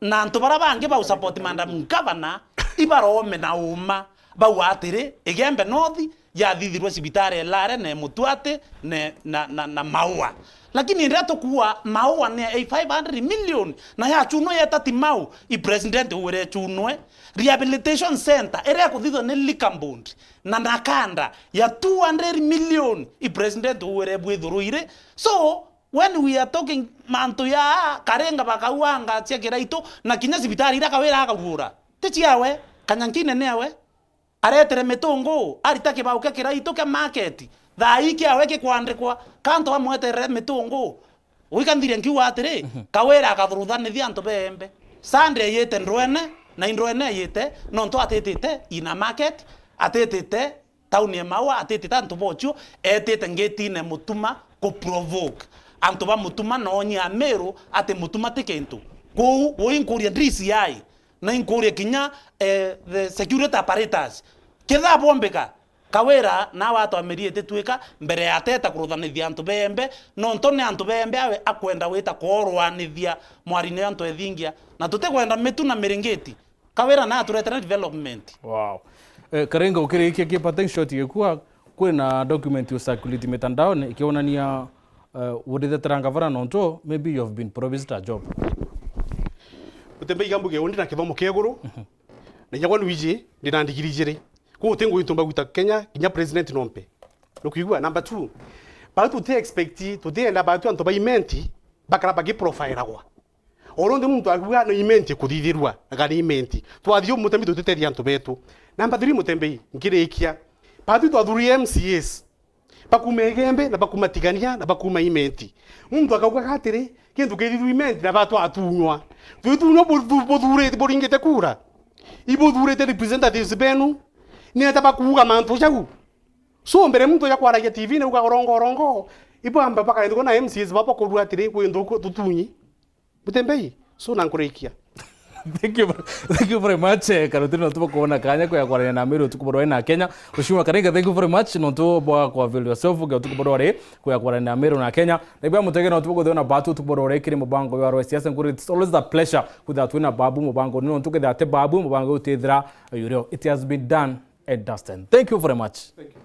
na antu bara bangi bau support Madam Governor, ibarome na uma, bau atiri, Igembe North, yathithirwe cibitari elare ne Mutwati ne, na, na, na Maua. Lakini riria tukuua Maua ni ya five hundred million, na ya Chunwe yeta ti mau, i president uwire Chunwe, rehabilitation center, iria kuthithwa ni Liquor Board, na nakanda ya two hundred million, i president uwire bwithuruire. So, when we are talking mantu ya Karenga bakauanga cia Kiraitu, na kinya cibitari iria Kawira akagura, ti ciawe, kanyankine ni awe. Aretere mitungu, arita kibao kia Kiraitu kia market. Thaa ii kiawe kikwandikwa, kantu amweterere mitungu. Uika nthire nkiuga atiri, Kawira akathuruthanithia antu beembe. Sunday ayite ndwene, na indwene ayite, nontu atitite ina market, atitite tauni ya Maua, atitite antu bochio, etite ngetine Mutuma ku provoke antu ba Mutuma, na onyia Amiru ati Mutuma ti kintu. Kwou, kwou inkuria D C I, na inkuria kinya, eh, the security apparatus. Ketha bombika, Kawira nawe atwamirie ititwika mbere ya ateta kuruthanithia antu beembe, nontu ni antu beembe awe akwenda wita koorwanithia mwarine ya antu ethingia, na tutikwenda mitu na miringiti. Kawira na aturetera development. Wow. Eh, Karenga, ukirikia ki parting shot gikua, kwina document u circulate mitandaoni ikionania, eh, urithetera ngavana nontu maybe you have been promised a job. Mutembeyi, iga mbuge undi na kithomo kia iguru. Na inya gwa nwiji, ndina ndigiri ijiri. Kwou uti ngugi ntumba gwita Kenya, kinya president nompe. Nukwigua? Number two, bau tuti expect, tutienda batu antu ba Imenti bakara bagi profile-agwa. O rundi muntu akiuga ni Imenti kuthithirua, aga ni Imenti. Twathii u Mutembeyi tutiteria antu betu. Number three, Mutembeyi, nkirikia. Batu twathurie M C As. Bakuma Igembe, na bakuma Tigania, na bakuma Imenti. Muntu akaugaga atiri, kintu kithithua Imenti, na batu atunywa. Twitunywa bu-, bu-, buthurite, buringite kura. Ibuthurite representatives benu. Nieta bakuuga mantu jau. So, mbere muntu ja kwaragia T V ni uga orongo, orongo. Ibo amba bakaendwa na M C As babo kurua atiri, kwi nthuku tutunyi. Mutembeyi, so na nkurikia. Thank you, thank you very much, eh, Karutini, nontu bwa kuona kanya kuya kwarania na Amiru utuku bwa rwa ina Kenya. Mheshimiwa Karenga, thank you very much, nontu bwa ku avail yourself, uge utuku bwa rwa ri, kuya kwarania na Amiru na Kenya. Na ibwa mutege nontu bwa kuthona batu utuku bwa rwa ri kiri mubango wa rwa siasa, nkuri, it's always a pleasure kwithirwa twina babu mubango ni nontu kethira ati babu mubango utithira, eh, yurio. It has been done and dusted. Thank you very much. Thank you.